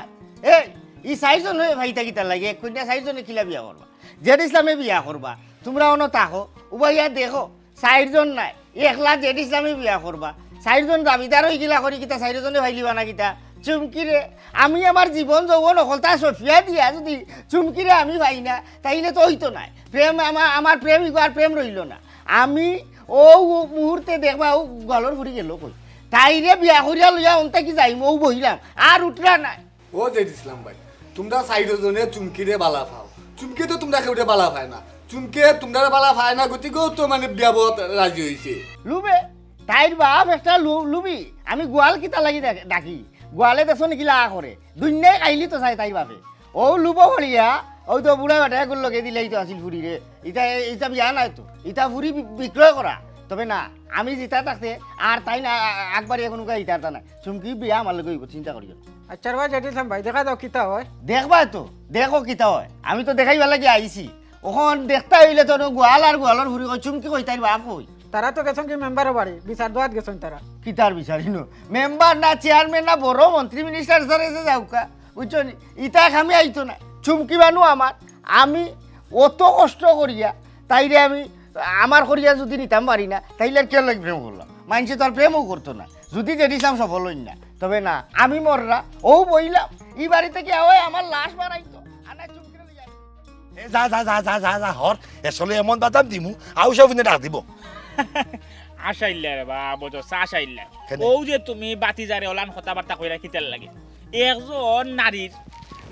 এ, ই চাইরজন অইয়া ফাইতা কিতার লাগি? এক কইন্যা চাইরজনে কিলা বিয়া করবা? জেড ইসলামে বিয়া করবা। তুমরা অনো থাকো, উবাইয়া দেখো, চাইরজন নায়, একলা জেড ইসলামে বিয়া করবা। চাইরজন দাবিদার অইগিলা করি কিতা, চাইরজনে ফাইলিবা না কিতা? চুমকিরে, আমি আমার জীবন যৌবন হকলতা সফিয়া দিয়া যুদি চুমকিরে আমি পাই না, তাইলে তো অইতো নায়। প্রেম আমা-, আমার প্রেম ইগু আর প্রেম রইলো না। আমি অউ মুহূর্তে দেখবা, অউ গোয়ালর ফুরি গেল কই? তাইরে বিয়া করিয়া লইয়া অন্তে কি যাইমু, অউ বইলাম, আর উঠরা না। ও জেড ইসলাম ভাই, তুমরা চাইরো জনে চুমকিরে বালা পাও। চুমকি তো তুমরা কেউরে বালা পায় না। চুমকি তুমরারে বালা পায় না, গতিকেউ তো মানে বিয়া বওয়াত রাজি অইছে। লুবে, তাইর বাপ একটা লু-, লুবি। আমি গোয়াল কিতা লাগি ডাক-, ডাকি? গোয়ালে দেখছো নি কিলা করে? দুনিয়ায় কাইলি তো চায় তাইর বাপে। অউ লুবো করিয়া, অউ তো বুড়া বেটা এগুর লগে দিলেই তো আছিল ফুরিরে। ইতা, ইতা বিয়া নায় তো। ইতা ফুরি বি-, বিক্রয় করা। তবে না, আমি জিতা থাকতে আর তাইন আ-, আ-, আকবারিয়া কুনু কাজ ইতার তা নায়। চুমকি বিয়া আমার লগে অইবো, চিন্তা করিও না। আচ্ছা রে ভাই, জেড ইসলাম ভাই, দেখা যাউক কিতা অয়। দেখবায় তো, দেখো কিতা অয়। আমি তো দেখাইবার লাগি আইছি। অখন দেখতা অইলে তো গোয়াল আর গোয়ালর ফুরি কই, চুমকি কই, তাইর বাপ কই? তারা তো গেছইন কি মেম্বারর বাড়ি, বিচার দেওয়াত গেছইন তারা। কিতার বিচার ইনো? মেম্বার না, চেয়ারম্যান না, বড় মন্ত্রী মিনিস্টার স্যার এসে যাউক্কা, বুঝছো নি? ইতা কামে আইতো না। চুমকি বানু আমার, আমি অত কষ্ট করিয়া, তাইরে আমি আমার করিয়া যুদি নিতাম পারি না, তাইলে আর কিওর লাগি প্রেম করলাম? মাইনষে তো আর প্রেমও করতো না, যুদি জেড ইসলাম সফল অইন না। তবে না, আমি মররা, অউ বইলাম, ই বাড়ি থাকি অয় আমার লাশ বানাইতো। আনা চুমকিরে লইয়া আইছি। এ, যা, যা, যা, হর। আসলে এমন বাদাম দিমু, আউ সব ইনে ডাক দিবো। আশাইল্লা রে বা, বুঝো, আশাইল্লা। কেনে? অউ যে তুমি বাতিজারে অলান কথাবার্তা কইরা কিতার লাগি? একজন নারীর,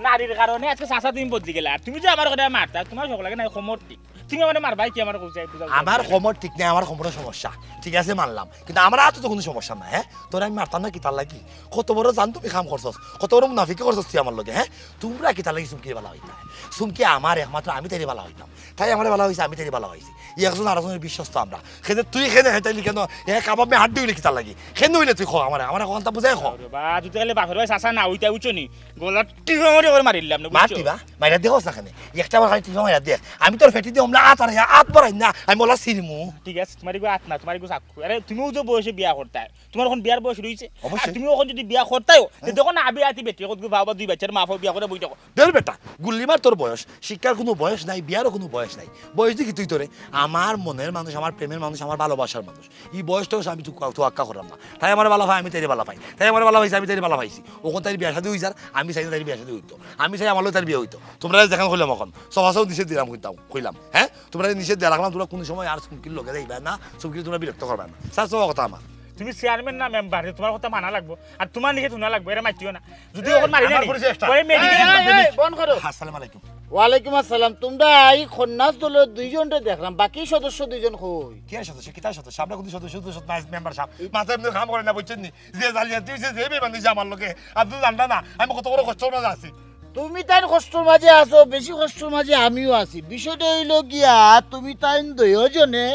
নারীর কারণে আজকে চাচা তুমি বদলি গেলা। আর তুমি যে আমার কথা মারতা, তুমার হক লাগে না, কমর ঠিক। তুমি আমারে মারবায় কি আমার কইছে, বুঝাও। আমার কমর ঠিক নাই, আমার কমরর সমস্যা। ঠিক আছে, মানলাম। কিন্তু আমার আতো তো কুনু সমস্যা নাই, হে? তোরে আমি মারতাম না কিতার লাগি? কত বড় জান তুমি কাম করছস, কত বড় মুনাফিকি করছস তুই আমার লগে, হে? তুমরা কিতার লাগি চুমকিরে বালা পাইতায়? চুমকি আমার একমাত্র, আমি তাইরে বালা পাইতাম। তাই আমারে বালা পাইছে, আমি তাইরে বালা পাইছি। ই একজন আরকজনর বিশ্বস্ত আমরা। কেনে তুই কেনে হেতাইলি কেনে? এ কাবাব মে হাড্ডি অইলে কিতার লাগি? কেনে অইলে তুই ক আমারে, আমারে অখন তা বুঝাই ক। আরে বা, তুই তাইলে বাপর বাড়ি চাচা না অইতা, বুঝছো নি? গলা টিপা মারি করে মারিলাম না, বুঝছো? মার দিবা, মাইরা দেখোস না কেনে? একটা বার খালি টিপা মাইরা দেখ। আমি তোর ফেটি দিয়া অমলা আত আর আত বাড়াই না, আমি অলা ছিড়মু। ঠিক আছে, তুমার ইগু আত না, তুমার ইগু চাকু। আরে তুমিও যে বয়সে বিয়া করতায়, তুমার অখন বিয়ার বয়স রইছে। অবশ্যই। আর তুমি অখন যুদি বিয়া করতায়ও, তে দেখো না, আবি আতি বেটি, কত বাবা দুই বাইচ্চার মা বাপ বিয়া করি বই থাকো। দের বেটা, গুল্লি মার তোর বয়স, শিক্ষার কুনু বয়স নাই, বিয়ারও কুনু বয়স নাই। বয়স দেখি তুই তোরে, আমার মনের মানুষ, আমার প্রেমের মানুষ, আমার ভালোবাসার মানুষ। ই বয়সটাও আমি তো তোয়াক্কা করলাম না। তাই আমারে বালা পায়, আমি তাইরে বালা পাই। তাই আমারে বালা পাইছে, আমি তাইরে বালা পাইছি। অখন তাইর বিয়া শাদি অই যার, আমি চাই না তাইর বিয়া শাদি অইতো। আমি চাই আমার লগে তাইর বিয়া অইতো। তুমরারে যেখান কইলাম অখন, সফা সফ নিষেধ দিলাম, কইতাম, কইলাম, হে? তুমরারে নিষেধ দিয়া রাখলাম, তুমরা কুনু সময় আর চুমকির লগে যাইবায় না, চুমকিরে তুমরা বিরক্ত করবায় না। স্যার, সব কথা আমার। তুমি চেয়ারম্যান না মেম্বার, তুমার কথা মানা লাগবো, আর তুমার নিষেধ হুনা লাগবো, এরে মাতিও না। যুদি অখন মারি না নি, পরে মেডিকেল এই, এই, বন্ধ করো। আসসালামু আলাইকুম। ওয়ালাইকুম আসসালাম। তুমরা ই খন্নাস দলর দুইজনরে দেখলাম, বাকি সদস্য দুইজন কই? কে সদস্য? কিতা সদস্য? আমরা কুনু সদস্য, সদস্য না, মেম্বার সাব। মাথায় এমনে কাম করে না, বুঝছইন নি? যে জালিয়াতি অইছে, যে বেইমানি অইছে আমার লগে, আপনে জানরা না, আমি কত বড় কষ্টর মাঝে আছি। তুমি তাইন কষ্টর মাঝে আছো, বেশি কষ্টর মাঝে আমিও আছি। বিষয়টা অইলো গিয়া, তুমি তাইন দুইজনে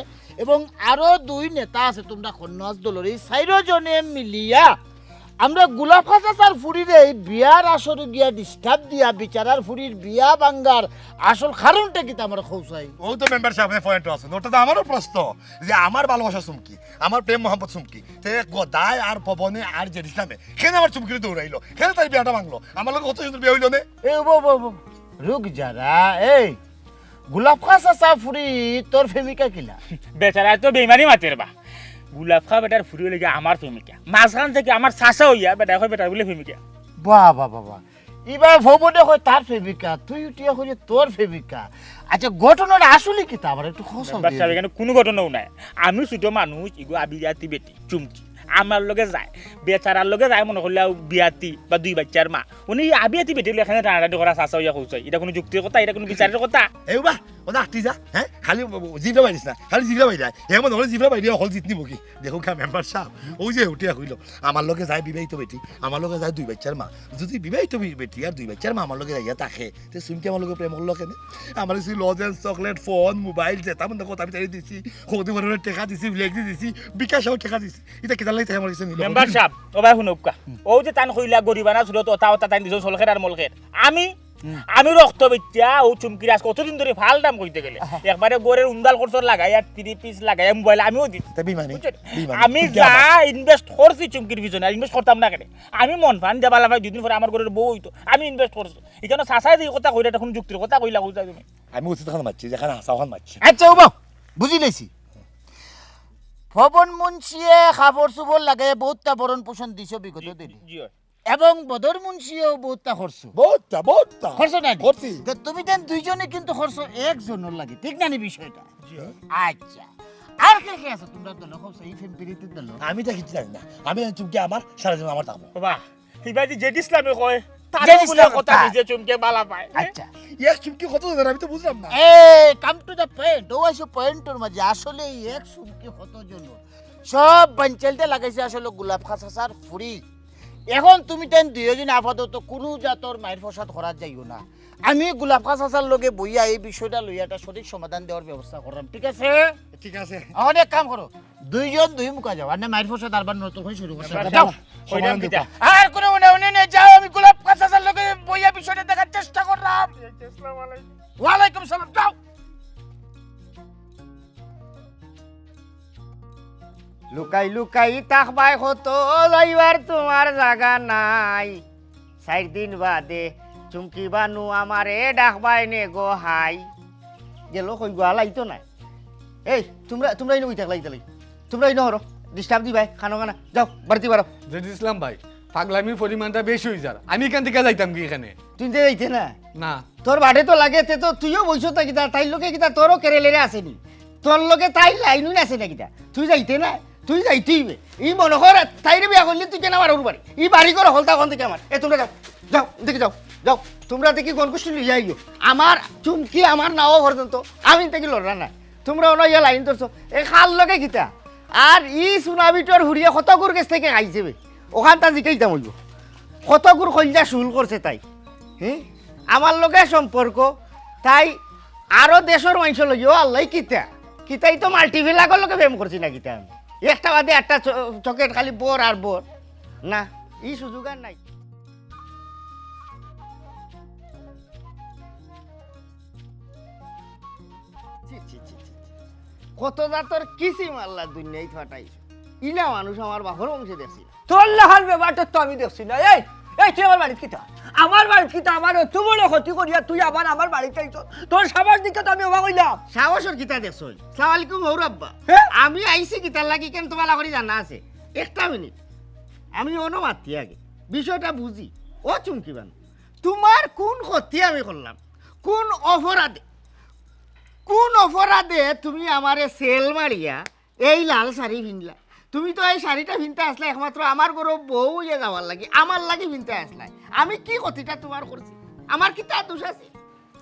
এবং আরো দুই নেতা আছে, তুমরা খন্নাস দলর, এই চাইরো জনে মিলিয়া আমরা গোলাপ খাঁচা চাচার ফুরিরে এই বিয়ার আসরে গিয়া disturb দিয়া বেচারার ফুরির বিয়া ভাঙ্গার আসল কারণটা কিতা আমারে কও চাই? অউ তো মেম্বার সাব, point-ও আছে। অটা তো আমারও প্রশ্ন যে আমার ভালোবাসা চুমকি, আমার প্রেম মোহাম্মত চুমকি, তে গদায় আর পবনে আর জেড ইসলামে কেনে আমার চুমকিরে দৌড়াইলো, কেনে তাইর বিয়াটা ভাঙলো, আমার লগে কত সুন্দর বিয়া অইলো নে। এ, ও, ও, ও, রুক যারা, এই, গোলাপ খাঁচা চাচার ফুরি তোর প্রেমিকা কিলা? বেচারায় তো বেইমানি মাতের বা। গোলাপ খাঁচা বেটার ফুরি অইলো গিয়া আমার প্রেমিকা। মাঝখান থাকি আমার চাচা অইয়া বেটায় কয় বেটার বুলে প্রেমিকা। বাহ, বাহ, বাহ, বাহ। ইবার ভবনে কয় তার প্রেমিকা, তুই উঠিয়া কইলে তোর প্রেমিকা। আচ্ছা, ঘটনাটা আসলে কিতা? আমারে একটু কও চাই। মেম্বার সাব, ইখানো কুনু ঘটনাও নাই। আমি ছুটো মানুষ, ইগু আবিয়াতি বেটি, চুমকি। আমার লগে যায়, বেচারার লগে যায় মনে করলে বিয়াতি বা দুই বাইচ্চার মা। উনি আবিয়াতি বেটি অইলে এখানো টানাটানি করা চাচা অইয়া কও চাই। ইটা কুনু যুক্তির কথা, ইটা কুনু বিচারের কথা? এ বাবা, ও দা আটটি যা, হে? খালি জিভরা বাইরিস না, খালি জিভরা বাইরা। এমন হলে জিভরা বাইরে হকল জিত নিবো কি? দেখো কা মেম্বার সাব, অউ যে উঠিয়া কইলো, আমার লগে যায় বিবাহিত বেটি, আমার লগে যায় দুই বাইচ্চার মা। যুদি বিবাহিত বি-, বেটি আর দুই বাইচ্চার মা আমার লগে যাইয়া থাকে, তে চুমকি আমার লগে প্রেম করলো কেনে? আমার কিছু লজেন্স, চকলেট, ফোন, মোবাইল, যেতা মনে কথা আমি তাইরে দিছি, কতদিন পরে টেকা দিছি, ফ্লেক্সি দিছি, বিকাশেও টেকা দিছি। ইটা কিতার লাগি তাই আমার কাছে নিল? মেম্বার সাব, ও ভাই হুনউক্কা। অউ যে তাইন কইলা গরিবানা সুরত অতা অতা তাইন দিছইন সলখের আর মলখের। আমি, আমি রক্ত বেচ্চা, অউ চুমকির আজকে অতদিন ধরি ফালতাম কইতে গেলে। একবারে ঘরের উন্দাল করছর লাগাইয়া, থ্রি পিস লাগাইয়া, মোবাইল আমিও দিছি। তা বেইমানি, বুঝছো? বেইমানি। আমি যা invest করছি চুমকির পিছনে, আর invest করতাম না কেনে? আমি মন ফান দিয়া বালা ভাই দুই দিন পরে আমার ঘরের বউ অইতো, আমি invest করছি। ইখানো চাচায় যে কথা কইরা, ইটা কুনু যুক্তির কথা কইলা, কও চাই তুমি? আমি উচিত অখান মাতছি, যেখান হাছা অখান মাতছি। আচ্ছা, ওবা, বুঝি লাইছি। পবন মুন্সিয়ে কাপড় চোপড় লাগাইয়া বউততা ভরণ পোষণ দিছো বিগত দিনে। জি অয়। এবং বদর মুন্সিয়েও বউততা খরচ। বউততা, বউততা। খরচ নাই? করছি। তে তুমি তাইন দুইজনে কিন্তু খরচ একজনর লাগি, ঠিক না নি বিষয়টা? জি অয়। আচ্ছা। আর কে কে আছে তোমরার দলো? কও চাই, ই প্রেম পিরিতির দলো। আমি তো কিচ্ছু জানি না। আমি জানি চুমকি আমার, সারা জীবন আমার থাকবো। বাবা, ইবাদি জেড ইসলামে কয়, তার জেড বলে ইসলাম কথা তার। নিজে চুমকে বালা পায়। আচ্ছা। এক চুমকি কত ধরে আমি তো বুঝলাম না। এই, come to the point। ও আইসো পয়েন্টর মাঝে। আসলে এই এক চুমকি কত জন? সব বানচালতে লাগাইছে আসলে গোলাপ খাসা স্যার ফুরি। এখন তুমি তাইন দুইজন আপাতত কোনো জাতর মাইর ফসাদ করার যাইও না। আমি গোলাপ খাসা স্যার লগে বইয়া এই বিষয়টা লইয়া একটা সঠিক সমাধান দেওয়ার ব্যবস্থা করলাম, ঠিক আছে? ঠিক আছে। এখন এক কাম করো, দুইজন দুই মুখা যাও, আর না মাইর ফসাদ আরবার নতুন করে শুরু করছে। যাও। কইলাম কিতা? আর কোনো মনে মনে নেই, যাও, আমি গোলাপ খাসা স্যার লগে বইয়া বিষয়টা দেখার চেষ্টা করলাম। আসসালামু আলাইকুম। ওয়ালাইকুম সালাম, যাও। লুকাই লুকাই থাকবায় কত, যাইবার তোমার জাগা নাই। চাইর দিন বাদে চুমকি বানু আমারে ডাকবায় নে গো হাই। গেল কই গো, আলাইতো নাই। এই, তোমরা, তোমরা ইনো কই থাকলা ইতালি? তোমরা ইনো হরো, ডিস্টার্ব দিবায়, খানো খানা, যাও, বাড়িতে বারো। জেড ইসলাম ভাই, পাগলামির পরিমাণটা বেশি অই যার। আমি এখান থেকে যাইতাম কি এখানে? তুই তো যাইতে না। না। তোর বাড়ে তো লাগে, তে তো তুইও বইছো তা কিতা, তাইর লগে কিতা তোরও কেরেলেরে আছে নি? তোর লগে তাইর লাইনও আছে না কিতা? তুই যাইতে না, তুই যাইতে অইবে। ই মনে কর, তাইরে বিয়া করলে তুই কেন আমার ওর বাড়ি? ই বাড়ি ঘর হকলতা অখন থেকে আমার। এ তোমরা যাও, যাও, দেখি যাও, যাও। তোমরা দেখি গণগোষ্ঠী লইয়া আইও। আমার চুমকি, আমার নাও পর্যন্ত, আমি থেকে লড়রা না। তোমরা ওনা ইয়া লাইন ধরছো, এ কার লগে কিতা? আর ই সুনাবিটর হুড়িয়ে কত গুর গেছ থেকে খাইছে বে? ওখান তা জিকাইতাম অইব। কত গুর কইলজা শুল করছে তাই। হ্যাঁ? আমার লগে সম্পর্ক, তাই আরো দেশর মাইনষর লগে, ও আল্লাহ, কিতা? কিতাই তো মাল্টিভিলাগর লগে প্রেম করছি না কিতা আমি? একটা বাদে একটা চ-, চকেট খালি বর আর বর। না, ই সুযোগ আর নাই। ছি, ছি, ছি, ছি, ছি। কত জাতর কিসিম আল্লাহ দুনিয়াত ফাটাইছে। ইলা মানুষ আমার বাপর বংশে দেখছি না। তোর লাখান বেবাটো তো আমি দেখছি না। এই, এই, তুই আমার বাড়িত কিতা? আমার বাড়িত কিতা? আমার অত বড় ক্ষতি করিয়া তুই আবার আমার বাড়িত আইছস। তোর সাবাস দেখে তো আমি অবাক অইলাম। সাহসর কিতা দেখছইন? সালাম আলাইকুম হউর আব্বা। হ্যাঁ? আমি আইছি কিতার লাগি কেন তোমার লাগি জানা আছে? একটা মিনিট। আমি অনো মাতি আগে। বিষয়টা বুঝি। ও চুমকি বানু, তোমার কোন ক্ষতি আমি করলাম? কোন অপরাধে? কোন অপরাধে তুমি আমারে সেল মারিয়া এই লাল শাড়ি পিনলা? তুমি তো এই শাড়িটা পিনতে আসলা একমাত্র আমার ঘরো বউ অইয়া যাওয়ার লাগি, আমার লাগি পিনতে আসলা। আমি কি ক্ষতিটা তোমার করছি? আমার কিতা দোষ আছে?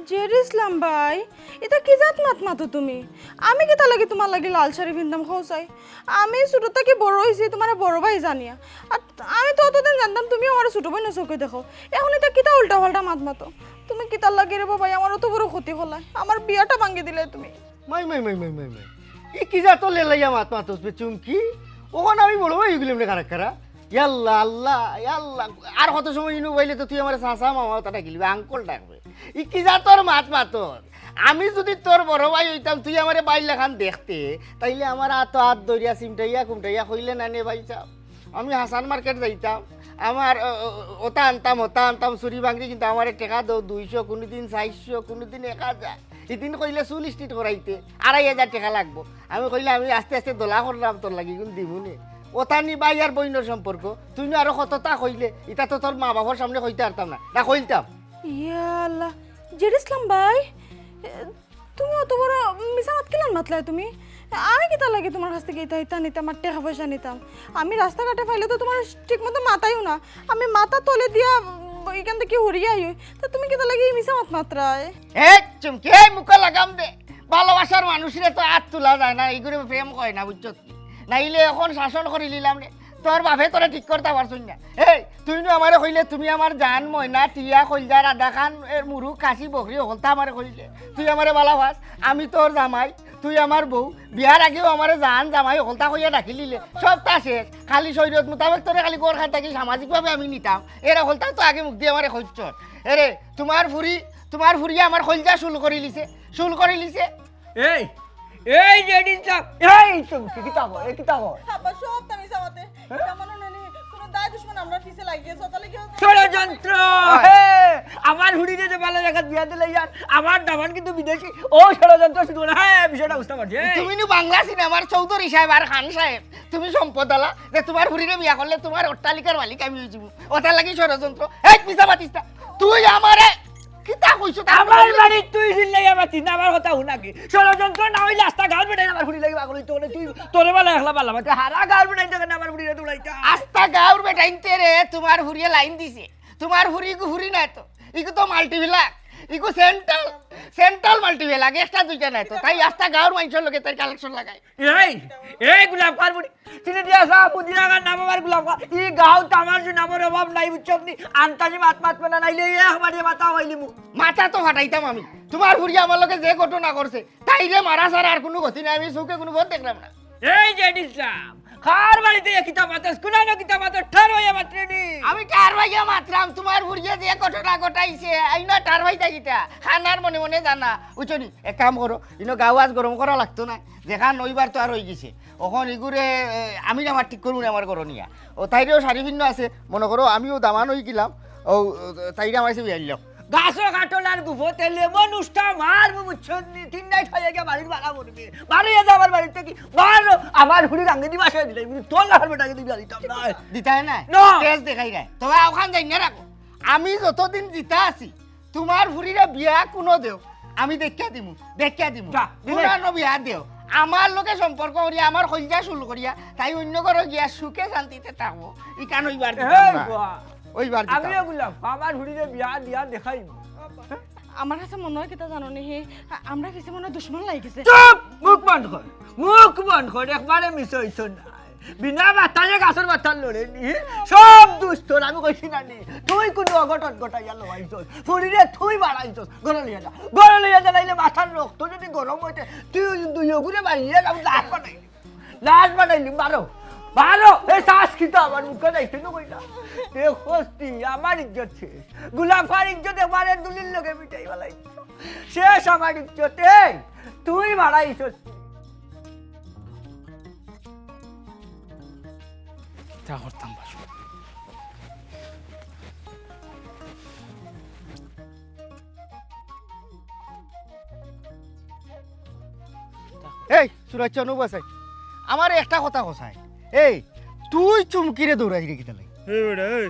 জেড ইসলাম ভাই, ইতা কি জাত মাত মাতো তুমি? আমি কিতার লাগি তোমার লাগি লাল শাড়ি পিনতাম কও চাই? আমি ছোট থাকি বড় অইছি তোমারে বড় ভাই জানিয়া। আর আমি তো অতদিন জানতাম তুমি আমারে ছোট বইনর চউখে দেখো। এখন ইতা কিতা উল্টা পাল্টা মাত মাতো? তুমি কিতার লাগি রে বাবা আমার অত বড় ক্ষতি করলায়? আমার বিয়াটা ভাঙ্গি দিলায় তুমি। মাই, মাই, মাই, মাই, মাই, মাই। ই কি জাতর লেলাইয়া মাত মাতস বে চুমকি? অখন আমি বড় ভাই অইগেলাম নে কারা কারা? ইয়াল্লা, আল্লাহ, ইয়াল্লা। আর কত সময় ইনো বইলে তো তুই আমারে চাচা, মামা, ওটা ডাকিলিবে, আঙ্কল ডাকবে। ই কি জাতর মাত মাতস? আমি যুদি তোর বড় ভাই অইতাম, তুই আমারে ভাইর লাখান দেখতে, তাইলে আমার আতো আত ধরিয়া চিমটাইয়া কুমটাইয়া কইলে না নে ভাই সাব। আমি হাসান মার্কেট যাইতাম, আমার, অ, অ, ওটা আনতাম, ওটা আনতাম, চুরি ভাঙড়ি, কিন্তু আমারে টেকা দেও দুইশো, কুনুদিন চাইরশো, কুনুদিন এক হাজার। ইদিন কইলে চুল স্ট্রেট করাইতে আড়াই হাজার টেকা লাগবো। আমি কইলে, "আমি আস্তে আস্তে দলা করলাম তোর লাগি, ইগুন দিমু নে।" ওটা নি ভাই আর বইনর সম্পর্ক, তুই নু আরো কততা কইলে, ইতা তো তোর মা বাপর সামনে কইতে পারতাম না, না কইলতাম? ইয়া আল্লাহ, জেড ইসলাম ভাই, এ, তুমি অত বড় মিছা মাত কিলান মাতলায় তুমি? আমি কিতার লাগি তোমার কাছ থাকি ইতা ইতা নিতাম আর টেকা পয়সা নিতাম? আমি রাস্তাঘাটে পাইলে তো তোমার ঠিক মতো মাতাইও না। আমি মাথা তলে দিয়া, উম, ইখান থাকি হুরিয়া আইও। তা তুমি কিতার লাগি ই মিছা মাত মাতরায়? এই চুমকি, এই মুখো লাগাম দে। ভালোবাসার মানুষরে তো আত তুলা যায় না, ইগুরে প্রেম কয় না, বুঝছস? নাইলে অখন শাসন করিলিলাম রে। তোর বাপে তোরে ঠিক করতা পারছইন না। এই, তুই নু আমারে কইলে, "তুমি আমার জান, ময়না, টিয়া, কইলজা, রাধাখান, এর মুরুগ, খাসি, বকরি, হকলতা আমারে কইলে। তুই আমারে বালা পাস, আমি তোর জামাই, তুই আমার বউ। বিয়ার আগেও আমারে জান, জামাই, হকলতা কইয়া ডাকিলিলে। সবতা শেষ। খালি শরীয়ত মোতাবেক তোরে খালি ঘরখান থাকি সামাজিকভাবে আমি নিতাম। এরা হকলতা তো আগে মুখ দিয়া আমারে কইছস। এরে, তোমার ফুরি, তোমার ফুরিয়ে আমার কইলজা শুল করিলিছে, শুল করিলিছে।" এই, এই জেড ইসলাম, এই চুমকি, কিতা কয়, এ কিতা কয়? আব্বা, সবতা মিছা মাতে। হ্যাঁ? ইটা মনো নানি, কোনো দায় দুশমন আমরার পিছে লাগি আছে, তাইলে কি হচ্ছে? ষড়যন্ত্র! ওই। হে, আমার ফুরিরে যে ভালা জাগাত বিয়া দিলাইয়ার, আমার দামান কিন্তু বিদেশি। ও ষড়যন্ত্র শুরু হলো। হ্যাঁ, বিষয়টা বুঝতে পারছি। এই। তুমি নু বাংলা সিনেমার চৌধুরী সাহেব আর খান সাহেব, তুমি সম্পদ আলা, যে তোমার ফুরিরে বিয়া করলে তোমার অট্টালিকার মালিক আমি অইযিমু। ওটার লাগি ষড়যন্ত্র। এই, মিছা মাতিস না। তুই আমারে কিতা কইছো? আমার বাড়িত তুই চিল্লাইয়া মাতিস না, আমার কথা হুন আগে। ষড়যন্ত্র না অইলে আস্তা গাঁওর বেটায় আমার ফুরি লাগি তুই তোরে বালা একলা বালা, মানে হারা গাউর বেটাইন্তে কেনে আমার ফুরিরে দৌড়াইতা? আস্তা গাউর বেটাইন্তে রে, তুমার ফুরিয়ে লাইন দিছে। তুমার ফুরি ইগু ফুরি নায় তো, ইগু তো মাল্টিপ্লাক, ইগু সেন্ট্রাল, সেন্ট্রাল মাল্টিপ্লাক, একটা দুইটা নায় তো। তাই আস্তা গাউর মানষর লগে তাইর কালেকশন লাগায়। এই, এই গোলাপ খার ফুরি, চিনি দিয়া সা, পুদিনা খার নাম আমার গোলাপ খার। ই গাউত আমার যে নামর অভাব নাই, বুঝছস নি? আন্তাজি মাত মাত না নাইলে একবারে মাথা অইলিমু। মাথা তো ফাটাইতাম আমি। তুমার ফুরিয়ে আমার লগে যে ঘটনা করছে, তাইরে মারা ছাড়া আর কুনু গতি নাই, আমি চউখে কুনু পথ দেখরাম না। এই যে ইসলাম, কার বাড়িতে এ কিতা মাতস, কুনানো কিতা মাতস, ঠার অইয়া মাতরে নি। আমি ঠার অইয়া মাতরাম, তুমার ফুরিয়ে যে ঘটনা ঘটাইছে, আইনা ঠার অইতা কিতা, খানার মনে মনে জানা, বুঝছো নি? এক কাম করো, ইনো গাউ আজ গরম করা লাগতো না, যেখান অইবার তো আর অইগেছে, অখন ইগুরে, এ, আমি না আমার ঠিক করমু নে আমার ঘরো নিয়া। ও তাইরেও শাড়ি ভিন্ন আছে, মনো করো আমিও দামান অইগেলাম, ও, ও, তাইরে আমার কাছে বিয়াইলাম। গাছো কাটলার গুফতে লেমন উষ্টা মারমু, বুঝছস নি? তিন নাইট অইয়া গিয়া বাড়ির বাড়া মরবে। বারইয়া যা আমার বাড়িত থাকি, বারো। আমার ফুরির আঙ্গেদি বাসায় দিলাই, বুঝলি? তোর লাখার বেটাকে দিবি আলিতাম না। দিতায় না? না। তেজ দেখাই নাই। তবে অখান যাই না রাখো। আমি যতদিন জিতা আছি, তুমার ফুরিরে বিয়া কুনো দেও, আমি দেখিয়া দিমু, দেখিয়া দিমু। যা, দিলে। কুনানো বিয়া দেও। আমার লগে সম্পর্ক করিয়া, আমার কইলজা শুল করিয়া, তাই অইন্য ঘরো গিয়া সুখে শান্তিতে থাকবো। ইখান অইবার দিতাম এই না। বাবা। অইবার দিতাম। আমিও বললাম, আমার ফুরিরে বিয়া দিয়া দেখাইমু। আমার কাছে মনে অয় কিতা জানো নি, হে, আ-, আমরার পিছে মনে অয় দুশমন লাগি গেছে। চুপ! মুখ বন্ধ কর, মুখ বন্ধ কর, একবারে মিছা অইতো না। বিনা বাতারে গাছর বাতার লড়ে নি, সব দুষ তোর, আমি কইছি না নি? তুই কুনু অঘটন ঘটাইয়া লওয়াইছস, ফুরিরে তুই বাড়াইছস, ঘরো লইয়া যা, ঘরো লইয়া যা, নাইলে মাথার রক্ত যদি গরম অইতে, তুই দুইওগুরে বাড়িয়ে যাও, লাশ বানাইলি। লাশ বানাইলি, মারো, মারো। এই শ্বাস কিতা আমার মুখে যাইতে না কইলা। এ হস্তি, আমার ইজ্জত শেষ। গোলাপ খার ইজ্জত একবারে ধুলির লগে মিটাই ফালাইছ। শেষ আমার ইজ্জত। এই, তুই মারাইছস। তা করতাম বাসু। এই, সুরাজ চানু বাসাই, আমারে একটা কথা কছাই। এই, তুই চুমকিরে দৌড়াইরে কিতা লাগি? এই বেটা, এই,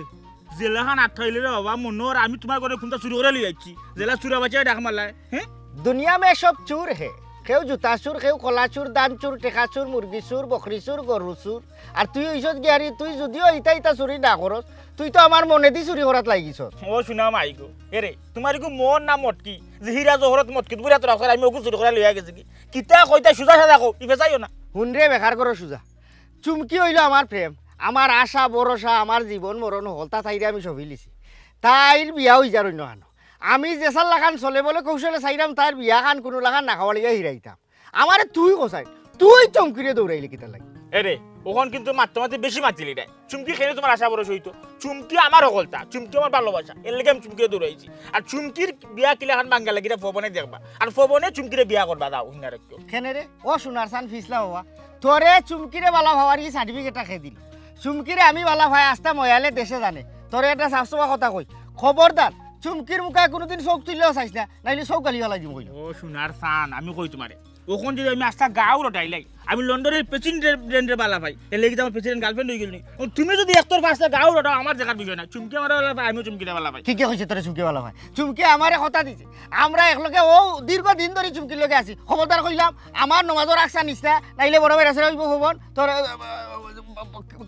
জেলাখান আটকাইলে রে বাবা, মনে অর আমি তুমার ঘরে কুনটা চুরি করিয়া লইয়া আইছি। জেলা চুরা বাচ্চা ডাক মারলায়, হ্যাঁ? দুনিয়া মে সব চুর হে। কেউ জুতা চুর, কেউ কলা চুর, ধান চুর, টেকা চুর, মুরগি চুর, বকরি চুর, গরু চুর। আর তুই অইছস গিয়ারি, তুই যুদিও ইতা ইতা চুরি না করস, তুই তো আমার মনেদি চুরি করাত লাগিছস। ও সোনা মাই গো, এরে, তুমার ইগু মন না মটকি, যে হীরা জহরত মটকিত বুড়া তোরা করে আমি অগু চুরি করিয়া লইয়া গেছি কি? কিতা কইতায় সুজা সাজা কও, ইফে চাইও না। হুনরে বেকার করো সুজা। চুমকি অইলো আমার প্রেম, আমার আশা ভরসা, আমার জীবন মরণ হকলতা তাইরে আমি সবিলিছি। তাইর বিয়া অইযার অইন্য খানো। আমি যেসার লাখান ছলে বলে কৌশলে চাইরাম তাইর বিয়া খান কুনু লাখান না খাওয়ালিয়া হিরাইতাম। আমারে তুই কছাই, তুই চুমকিরে দৌড়াইলে কিতার লাগি? এরে, অখন কিন্তু মাততে মাততে বেশি মাতিলি রে। চুমকি কেনে তুমার আশা ভরসা অইতো? চুমকি আমার হকলতা, চুমকি আমার ভালোবাসা, এরলাগি আমি চুমকিরে দৌড়াইছি। আর চুমকির বিয়া কিলাখান ভাঙ্গা লাগিরা ফবনে দেখবা, আর ফবনে চুমকিরে বিয়া করবা। দাও, হুনিয়া রাখিও। কেনে রে? ও সোনার চান ফিছলা বাবা, তোরে চুমকিরে বালা পাওয়ার ই certificate টা কে দিল? চুমকিরে আমি বালা পাই, আস্তা ময়ালে দেশে জানে। তোরে একটা সাফ সাফা কথা কই, খবরদার চুমকির মুখায় কুনুদিন চউখ তুলিয়াও চাইস না, নাইলে চউখ গালি ফালাই দিমু কইলাম। ও সোনার চান, আমি কই তুমারে, অখন যদি আমি আস্তা গাউ রটাইলাই, আমি লন্ডনর president রে বালা পাই, এরলাগি তো আমার president girlfriend অইগেল নি। অখন তুমি যদি একতরফা আস্তা গাউ রটাও, আমার দেখার বিষয় না। চুমকি আমারে বালা পায়, আমিও চুমকিরে বালা পাই। ঠিকই কইছে তোরে চুমকি বালা পায়। চুমকি আমারে কথা দিছে, আমরা একলগে অউ দীর্ঘ দিন ধরি চুমকির লগে আছি। খবরদার কইলাম, আমার নমাজর আকছা নিস না, নাইলে বড় ভাইর আছে অইবো খবর। তোর, আহ, আহ,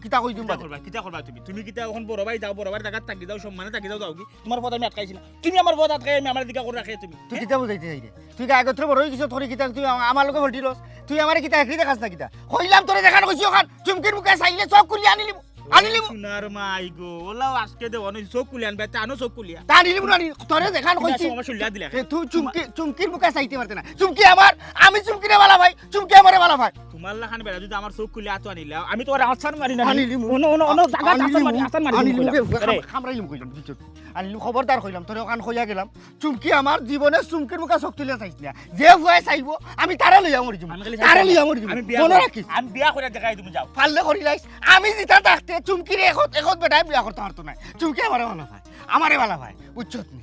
কিতা কই দিম কিতা বাদে। করবা, কিতা করবা তুমি? তুমি কিতা অখন বড় ভাই যাও, বড় ভাইর জাগাত থাকি যাও, সম্মানে থাকি যাও, যাওগি। তুমার পথ আমি আটকাইছি না। তুমি আমার পথ আটকাই আমি আমার দিকা করি রাখে তুমি। তুই কিতা বুঝাইতে চাইরে? তুই গায়ে গোত্র বড় অইগেছস, তোরে কিতা তুই আ-, আমার লগে ফল্টি লস? তুই আমারে কিতা একরি দেখাস না কিতা? কইলাম তোরে যেখান কইছি অখান, চুমকির মুখে চাইলে চউখ খুলিয়া আনিলিমু। আনিলিমু। সোনার মাই গো, অলাও আজকে দে অনো চউখ খুলিয়া আনবে, তে আনো চউখ খুলিয়া। তা আনিলিমু না আনি, তোরে যেখান তুমি কইছি। আসো, আমার শুলিয়া দিলে। এ, তুই চুমকি, চুমকির মুখে চাইতে পারতে না। চুমকি আমার, আমি চুমকিরে বালা পাই, চুমকি আমারে বালা পায়। তুমার লাখান বেটা যদি আমার চউখ খুলিয়া আতো আনিলাও, আমি তুমারে আছাড় মারি না। আনিলিমু। অনো, অনো, অনো, জাগাত আছাড় মারি, আছাড় মারি আনিলিমু, কইলাম। বে, আরে। খাম-, খামড়াইলিমু কইলাম, বুঝছস? আনিলিমু, খবরদার কইলাম, তোরে অখান কইয়া গেলাম। চুমকি আমার জীবনে চুমকির মুখা চউখ তুলিয়া চাইস না। যে ফুয়ায় চাইবো, আমি তারে লইয়া মরি যাইমু। আমি খালি তারে চাইবো। লইয়া মরি যাইমু। আমি বিয়া মনো করি-, রাখিস। আমি বিয়া করিয়া দেখাই দিমু, যাও। পারলে করিলাইস। আমি জিতা থাকতে চুমকিরে একত, একত বেটায় বিয়া করতা পারতো নায়। চুমকি আমারে বালা পায়। আমারে বালা পায়। বুঝছত নি?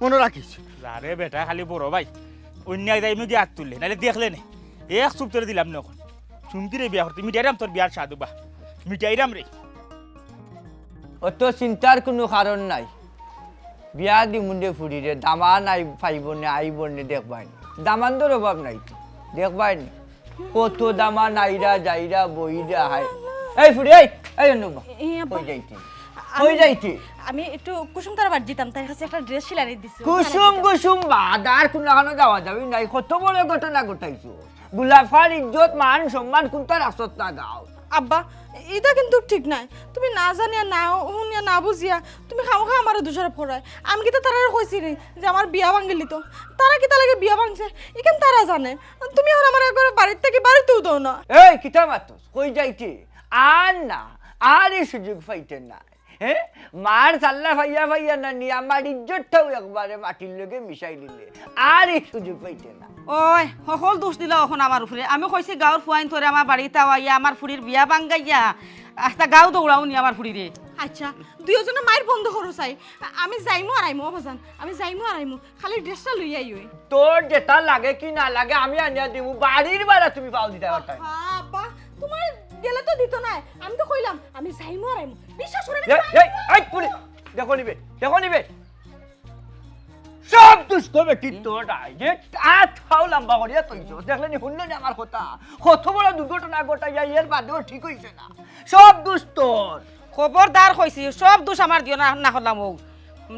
মনো রাখিস। আরে বেটা, খালি বড় ভাই। অইন্য এক দাইমে গিয়া আত তুললে। নাইলে দেখলে নে। এক চুপ তোরে দিলাম না অখন। চুমকিরে বিয়া করতে। মিটাইরাম তোর বিয়ার সাধু বা। মিটাইরাম রে। অত চিন্তার কুনু কারণ নাই। বিয়া দিমু নে ফুরিরে, দামান আই-, পাইবো নে, আইবো নে, দেখবায় নে। দামান্দর অভাব নাই তো, দেখবায় নে। কত দামা নাইরা যাইরা বইরা হায়। এই ফুড়ি, এই, এই অনুবা। এই আব্বা। কই যাইতে? আমি, কই যাইতে? আমি একটু কুসুম তারা বাড়ি যেতাম, তার কাছে একটা ড্রেস সিলানি দিছি। কুসুম কুসুম বাদ আর কুনখানো যাওয়া যাবি নাই। কত বড় ঘটনা ঘটাইছো। বুলাফার ইজ্জত, মান, সম্মান কুনটা রাখছত না গাও। আব্বা, ইটা কিন্তু ঠিক নায়। তুমি না জানিয়া, না হুনিয়া, না বুঝিয়া তুমি খামোখা আমারে দোষারোপ করায়। আমি কিতা তারারে কইছি নি যে আমার বিয়া ভাঙ্গিলিতো? তারা কিতা লাগি বিয়া ভাঙছে, ইখান তারা জানে। তুমি অখন আমারে একবারে বাড়ির থাকি বারইতেও দেও না। এই, কিতা মাতস? কই যাইতে? আর না, আর ই সুযোগ পাইতে না। হে? মার সাল্লা পাইয়া পাইয়া না নি, আমার ইজ্জতটাও একবারে মাটির লগে মিশাই দিলে। আর ই সুযোগ পাইতে না। ওই, হকল দোষ দিলা অখন আমার উপরে। আমি কইছি গাউর ফুয়াইন তোরে আমার বাড়িত আওয়াইয়া আমার ফুড়ির বিয়া ভাঙ্গাইয়া আস্তা গাউ দৌড়াও নি আমার ফুড়িরে। আচ্ছা, দুইওজনে মাইর বন্ধ করো চাই। আমি যাইমু আর আইমু, ও বাজান, আমি যাইমু আর আইমু। খালি ড্রেসটা লইয়া আইও। তোর যেটা লাগে কি না লাগে আমি আনিয়া দিমু, বাড়ির ভাড়া তুমি পাও দিতে পারতায় না। আব্বা, তোমার গেলে তো দিত না। আমি তো কইলাম আমি যাইমু আর আইমু। বিশ্বাস করে না। এই, এই, এই, পুলিশ, দেখো নিবে, দেখো নিবে। সব দুষ তো বেটি তোর, ডাইরেক্ট আত পাও লম্বা করিয়া তৈছ। দেখলে নি, হুনলে নি আমার কথা? কত বড় দুর্ঘটনা ঘটাইয়া এর বাদেও ঠিক হইছে না। সব দুষ তোর। খবরদার কইছি, সব দুষ আমার দিও না, না করলাম ও।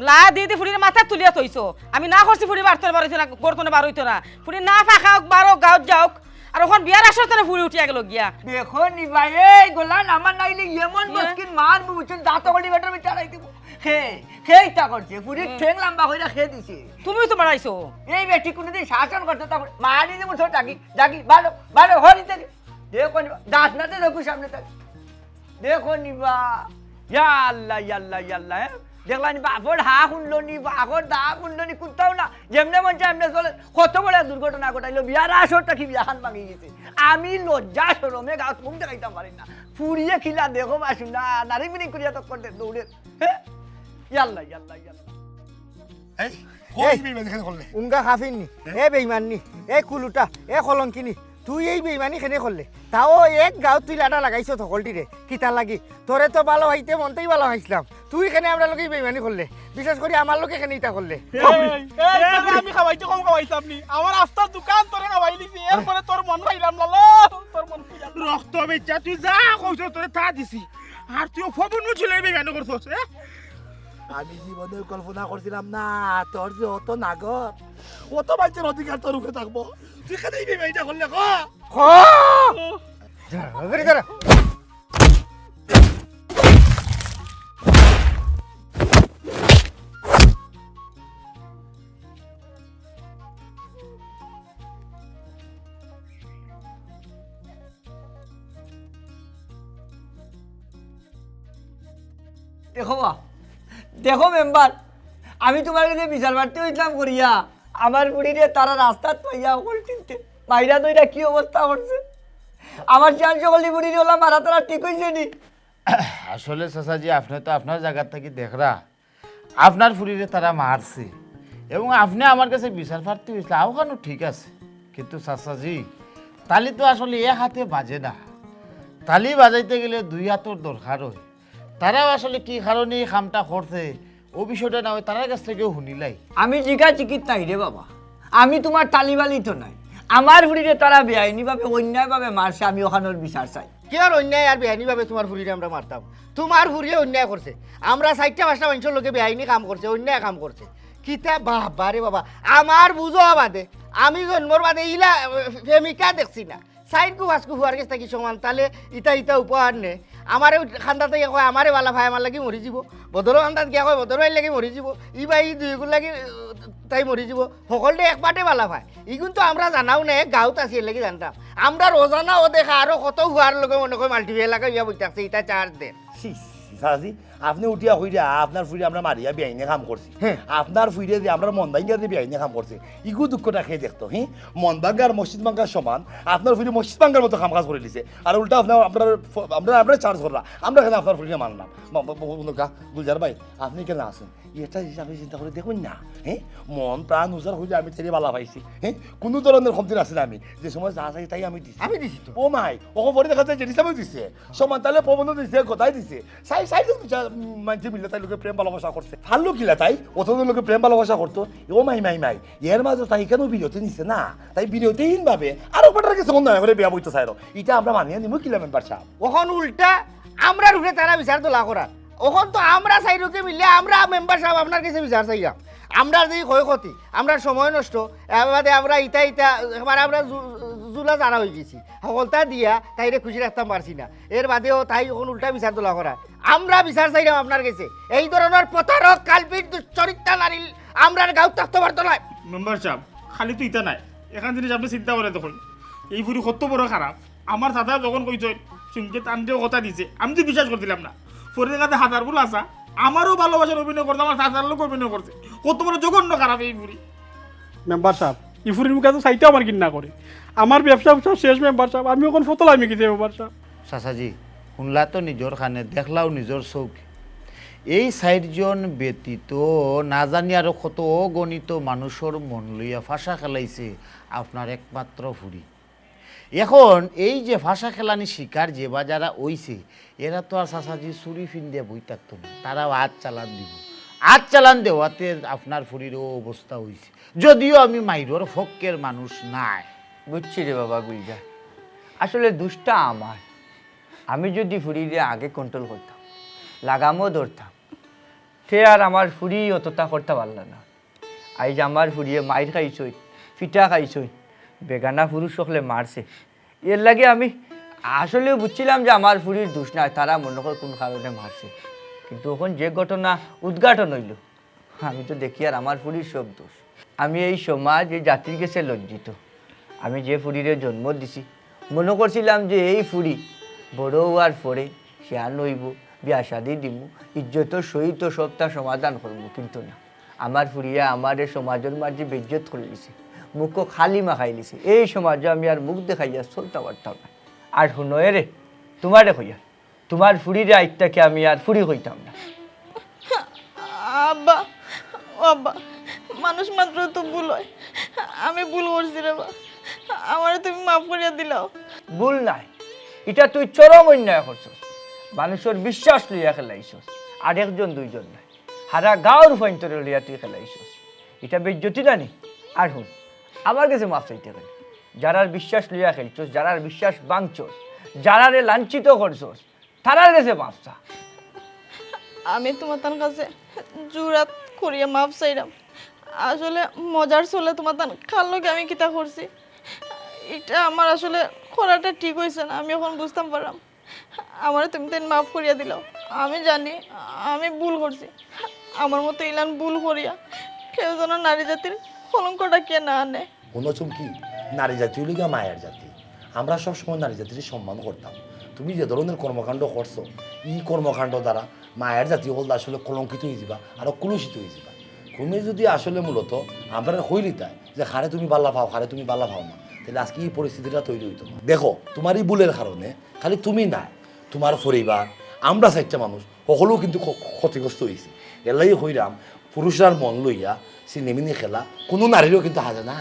লা দি দি ফুড়ির মাথা তুলিয়া থইছো। আমি না করছি ফুড়ি বাড়তনে বারইতো না, গড়তনে বারইতো না। ফুড়ি না ফাঁকা হোক, বারো গাউত যাউক। আর অখন বিয়ার আসর তনে ফুড়ি উঠিয়া গেল গিয়া। দেখো নি ভাই, এই গোলান আমার নাইলে এমন ইয়ে। বসকিন মার মুচুন দাঁত কলি বেটার বিচার আই দিব। খে, খে ইতা করছে, ফুড়ি হুম। ঠেং লম্বা কইরা খে দিছে। তুমিও তো মারাইছো। এই বেটি কোনোদিন শাসন করতে তা মারি দিব তো ডাকি, ডাকি, ভালো, ভালো, হরি থেকে। দেখো নি, দাস না তো দেখো সামনে থাকি। দেখো নিবা, ইয়া আল্লাহ, ইয়া আল্লাহ, ইয়া আল্লাহ, হ্যাঁ? দেখলা নি, বাপর হা শুনলো নি, বাপর দা শুনলো নি, কুত্তাও না, যেমনে মন চায় এমনে চলে। কত বড় এক দুর্ঘটনা ঘটাইলো, বিয়ার আসরটা কি বিয়াখান ভাঙি গেছে। আমি লজ্জা শরমে গাছ মুখ দেখাইতাম পারি না। ফুড়িয়ে খিলা দেখো বা শুনা, নারী মিনি করিয়া তো করতে দৌড়ে, হ্যাঁ? ইয়া আল্লাহ, ইয়া আল্লাহ, ইয়া আল্লাহ। এই, কই এই, বেইমানি কেনে করলে? উঙ্গা খাফির নি, হ্যাঁ? এ বেইমান নি, এ কুলুটা, এ কলঙ্কি নি, তুই এই বেইমানি কেনে করলে? তাও এক গাউত তুই লাটা লাগাইছ হকলটিরে, কিতা লাগি? তোরে তো ভালা পাইতে মনতেই ভালা পাইছলাম, তুই কেনে আমরার লগে বেইমানি করলে? বিশেষ করি আমার লগে কেনে ইতা করলে? এই, এই, তোরে আমি খাওয়াইতে কম খাওয়াইতাম নি, আমার আস্তা দোকান তোরে খাওয়াই দিছি, এরপরে তোর মন খাইলাম না লো, তোর মন খাইলাম না। রক্ত বেচা তুই যা কইছ তোরে তা দিছি, আর তুই ফবন মুছিলে বেইমানি করছস, এ? আমি জীবনে কল্পনা করছিলাম না, তোর যে অত নাগর, অত মানুষের অধিকার তোর উপরে থাকবো। তুই কেনে এই বেইমানিটা করলে, ক? ক! ধরে, ধরে। দেখো বা, দেখো মেম্বার, আমি তুমার গেছে বিচার প্রার্থী অইছলাম করিয়া, আমার ফুড়িরে তারা রাস্তাত পাইয়া হকলটিন্তে মাইরা ধইরা কি অবস্থা করছে। আমার চাইন হকলটি ফুড়িরে অলা মারা তারা ঠিক অইছে নি? আসলে চাচাজি, আপনে তো আপনার জাগার থাকি দেখরা, আপনার ফুড়িরে তারা মারছে এবং আপনে আমার গেছে বিচার প্রার্থী অইছলা, অখানও ঠিক আছে, কিন্তু চাচাজি, তালি তো আসলে এক হাতে বাজে না, তালি বাজাইতে গেলে দুই হাতর দরকার অয়। তারাও আসলে কি কারণে ই কামটা করছে, অউ বিষয়টা না অয় তারার গেছ থাকিও হুনিলাই। আমি জিগা জিগিত নাই রে বাবা, আমি তুমার তালিবালি তো নায়। আমার ফুড়িরে তারা বেআইনিভাবে, অন্যায়ভাবে মারছে, আমি অখানর বিচার চাই। কিয়ার অন্যায় আর বেআইনিভাবে তুমার ফুড়িরে আমরা মারতাম? তুমার ফুড়িয়ে অন্যায় করছে। আমরা চাইরটা পাঁচটা মানষর লগে বেআইনি কাম করছে, অন্যায় কাম করছে। কিতা বাবা রে বাবা, আমার বুঝো বাদে, আমি জন্মর বাদে ইলা, এ, প্রেমিকা দেখছি না। চাইরগু পাঁচগু ফুয়ার গেছ থাকি সমান, তালে ইতা ইতা উপহার নে। আমারে কান্দাত গিয়া কয়, আমারে ভালা পায়, আমার লাগি মরি যিবো। বদরর কান্দাত গিয়া কয়, বদর ভাইর লাগি মরি যিবো। ই ভাই ই দুইগুর লাগি, এ, তাই মরি যিবো। হকলরে এক পাটে ভালা পায়। ইগুন তো আমরা জানাও না, গাউত আছি, এর লাগি জানতাম। আমরার অজানা অদেখা আরো কত ফুয়ার লগে মনে কয় multiple লাগাইয়া বই থাকছে, ইতা চার্জ দে। ছি, ছি, ছি, চাচাজি, আপনে উঠিয়া কইরা আপনার ফুড়িরে আমরা মারিয়া বেআইনি কাম করছি। হ্যাঁ। আপনার ফুড়িয়ে যে আমরার মন ভাঙ্গার যে বেআইনি কাম করছে, ইগু দুঃখটা কে দেখতো, হ্যাঁ? মন ভাঙ্গার মসজিদ ভাঙ্গার সমান, আপনার ফুড়ি মসজিদ ভাঙ্গার মতো কাম কাজ করিলিছে। আর উল্টা আপনার, আপনার ফ-, আমরা, আমরা চার্জ করলা, আমরা কেনে আপনার ফুড়িরে মারলাম? ম-, ম-, ম-, গুলজার ভাই, আপনে কেনে আছইন? ইটা হিসাবে চিন্তা করি দেখইন না, হ্যাঁ? মন প্রাণ উজাড় করিয়া আমি তাইরে ভালা পাইছি, হ্যাঁ? কুনু ধরনর কমতি রাখছি না আমি, যে সময় যা চাই তাই আমি দিছি। আমি দিছি তো। ও মাই, অখন পরে দেখা যায় যে হিসাবেও দিছে, সমান তালে পবনও দিছে, গদাই দিছে, সাই-, সাইডও বিচার, মানষে মিল্লে তাইর লগে প্রেম ভালোবাসা করছে। পারলো কিলা তাই অত জনর লগে প্রেম ভালোবাসা করতো? ও মাই, মাই, মাই, এর মাঝে তাই কেনে বিরতি নিছে না? তাই বিরতিহীন ভাবে আরো বেটার গেছে অন্য করে বিয়া বইতো চাইরো। ইটা আমরা মানিয়া নিমু কিলা মেম্বার সাব? অখন উল্টা আমরার উপরে তারা বিচার তোলা করার। অখন তো আমরা চাইরোকে মিল্লে আমরা মেম্বার সাব আপনার গেছে বিচার চাইরাম। আমরার যে ক্ষয়ক্ষতি, আমরার সময় নষ্ট, এর বাদে আমরা ইতা ইতা, একবার আমরা জু-, জুলা যারা অইগেছি, হকলতা দিয়া তাইরে খুশি রাখতাম পারছি না। এর বাদেও তাই অখন উল্টা বিচার তোলা করার। আমরা বিচার চাইরাম আপনার গেছে। এই ধরনর প্রতারক, কালপিট, দুশ্চরিত্রা নারী আমরার গাঁওত থাকতো পারতো নায়। মেম্বার সাব, খালি তো ইতা নায়, এখান জিনিস আপনে চিন্তা করিয়া দেখইন। এই ফুরি কত বড় খারাপ। আমার চাচায় যখন কইছইন, চুমকে তানরেও কথা দিছে, আমি তো বিশ্বাস করছিলাম না। ফরিদা কাছে হাজার ভুল আছা, আমারও ভালোবাসার অভিনয় করছে, আমার চাচার লগে অভিনয় করছে। কত বড় জঘন্য খারাপ এই ফুরি। মেম্বার সাব, ই ফুরির মুখে তো চাইতেও আমার ঘিন্না করে। আমার ব্যবসা ব্যবসা শেষ মেম্বার সাব, আমি অখন ফতলা আমি গেছি মেম্বার সাব। চাচাজি, হুনলা তো নিজর কানে, দেখলাও নিজর চউখে। এই চাইরজন ব্যতীত না জানি আরো কত অগণিত মানুষর মন লইয়া ফাঁসা খেলাইছে আপনার একমাত্র ফুরি। এখন এই যে ফাঁসা খেলানি শিকার যে বা যারা অইছে, এরা তো আর চাচাজি চুরি ফিন্দিয়া বই থাকতো না, তারাও আত চালান দিব। আত চালান দেওয়াতে আপনার ফুরিরও অবস্থা অইছে। যদিও আমি মাইরর পক্ষের মানুষ নায়। বুঝছি রে বাবা গুলজার, আসলে দুষটা আমার। আমি যদি ফুরিরে আগে কন্ট্রোল করতাম, লাগামও ধরতাম, তে আর আমার ফুরি অতটা করতা পারলা না। আইজ আমার ফুরিয়ে মাইর খাইছইন, ফিটা খাইছইন, বেগানা পুরুষ অকলে মারছে। এরলাগি আমি আসলেও বুঝছিলাম যে আমার ফুরির দুষ নায়, তারা মনো কয় কুন কারণে মারছে। কিন্তু অখন যে ঘটনা উদ্ঘাটন অইলো, আমি তো দেখিয়ার আমার ফুরির সব দুষ। আমি এই সমাজ, এই জাতির গেছে লজ্জিত। আমি যে ফুরিরে জন্ম দিছি, মনো করছিলাম যে এই ফুরি বড় অওয়ার পরে শিয়ান অইবো, বিয়া শাদি দিমু, ইজ্জতর সহিত সবটা সমাধান করমু, কিন্তু না। আমার ফুরিয়ে আমারে সমাজর মাঝে বেইজ্জত করিলিছে, মুখো কালিমা খাইলিছে। এই সমাজো আমি আর মুখ দেখাইয়া চলতাম পারতাম না। আর হুনো এরে, তুমারে কইয়ার, তুমার ফুরিরে আইজ থাকি আমি আর ফুরি কইতাম না। আব্বা, ও আব্বা, মানুষ মাত্র তো ভুল অয়। আমি ভুল করছি রে বা, আমারে তুমি মাফ করিয়া দিলাও। ভুল নায়, ইটা তুই চরম অন্যায় করছস। মানুষর বিশ্বাস লইয়া খেলাইছস, আর একজন দুইজন নায়, হারা গাঁওর ফুয়াইন্তরে লইয়া তুই খেলাইছস। ইটা বেইজ্জতি না নি? আর হুন, আমার গেছে মাফ চাইতে গেলে, যারার বিশ্বাস লইয়া খেলছস, যারার বিশ্বাস ভাঙছস, যারারে লাঞ্ছিত করছস, তারার গেছে মাফ চা। আমি তুমাতান কাছে জুরাত করিয়া মাফ চাইরাম। আসলে মজার ছলে তুমাতান কার লগে আমি কিতা করছি, ইটা আমার আসলে করাটা ঠিক অইছে না। আমি অখন বুঝতাম পারলাম, আমারে তুমি তাইন মাফ করিয়া দিলাও। আমি জানি আমি ভুল করছি। আমার মতো ইলান ভুল করিয়া কেউ যেন নারী জাতির কলঙ্কটা কে না আনে। হুনো চুমকি, নারী জাতি অইলো গিয়া মায়ার জাতি। আমরা সব সময় নারী জাতিরে সম্মান করতাম। তুমি যে ধরনের কর্মকাণ্ড করছো, ই কর্মকাণ্ড দ্বারা মায়ার জাতি অকল আসলে কলঙ্কিত অইযিবা, আরো কলুষিত অইযিবা। তুমি যদি আসলে মূলত আমরারে কইলিতায় যে কারে তুমি ভালা পাও, কারে তুমি ভালা পাও না, তাইলে আজকে ই পরিস্থিতিটা তৈরি অইতো না। দেখো, তুমার ই ভুলের কারণে খালি তুমি নায়, তুমার পরিবার, আমরা চাইরটা মানুষ, হকলেউ কিন্তু ক্ষ-, ক্ষতিগ্রস্ত অইছে। এরলাগি কইরাম, পুরুষরার মন লইয়া ছিনিমিনি খেলা কুনু নারীরও কিন্তু হাজে না।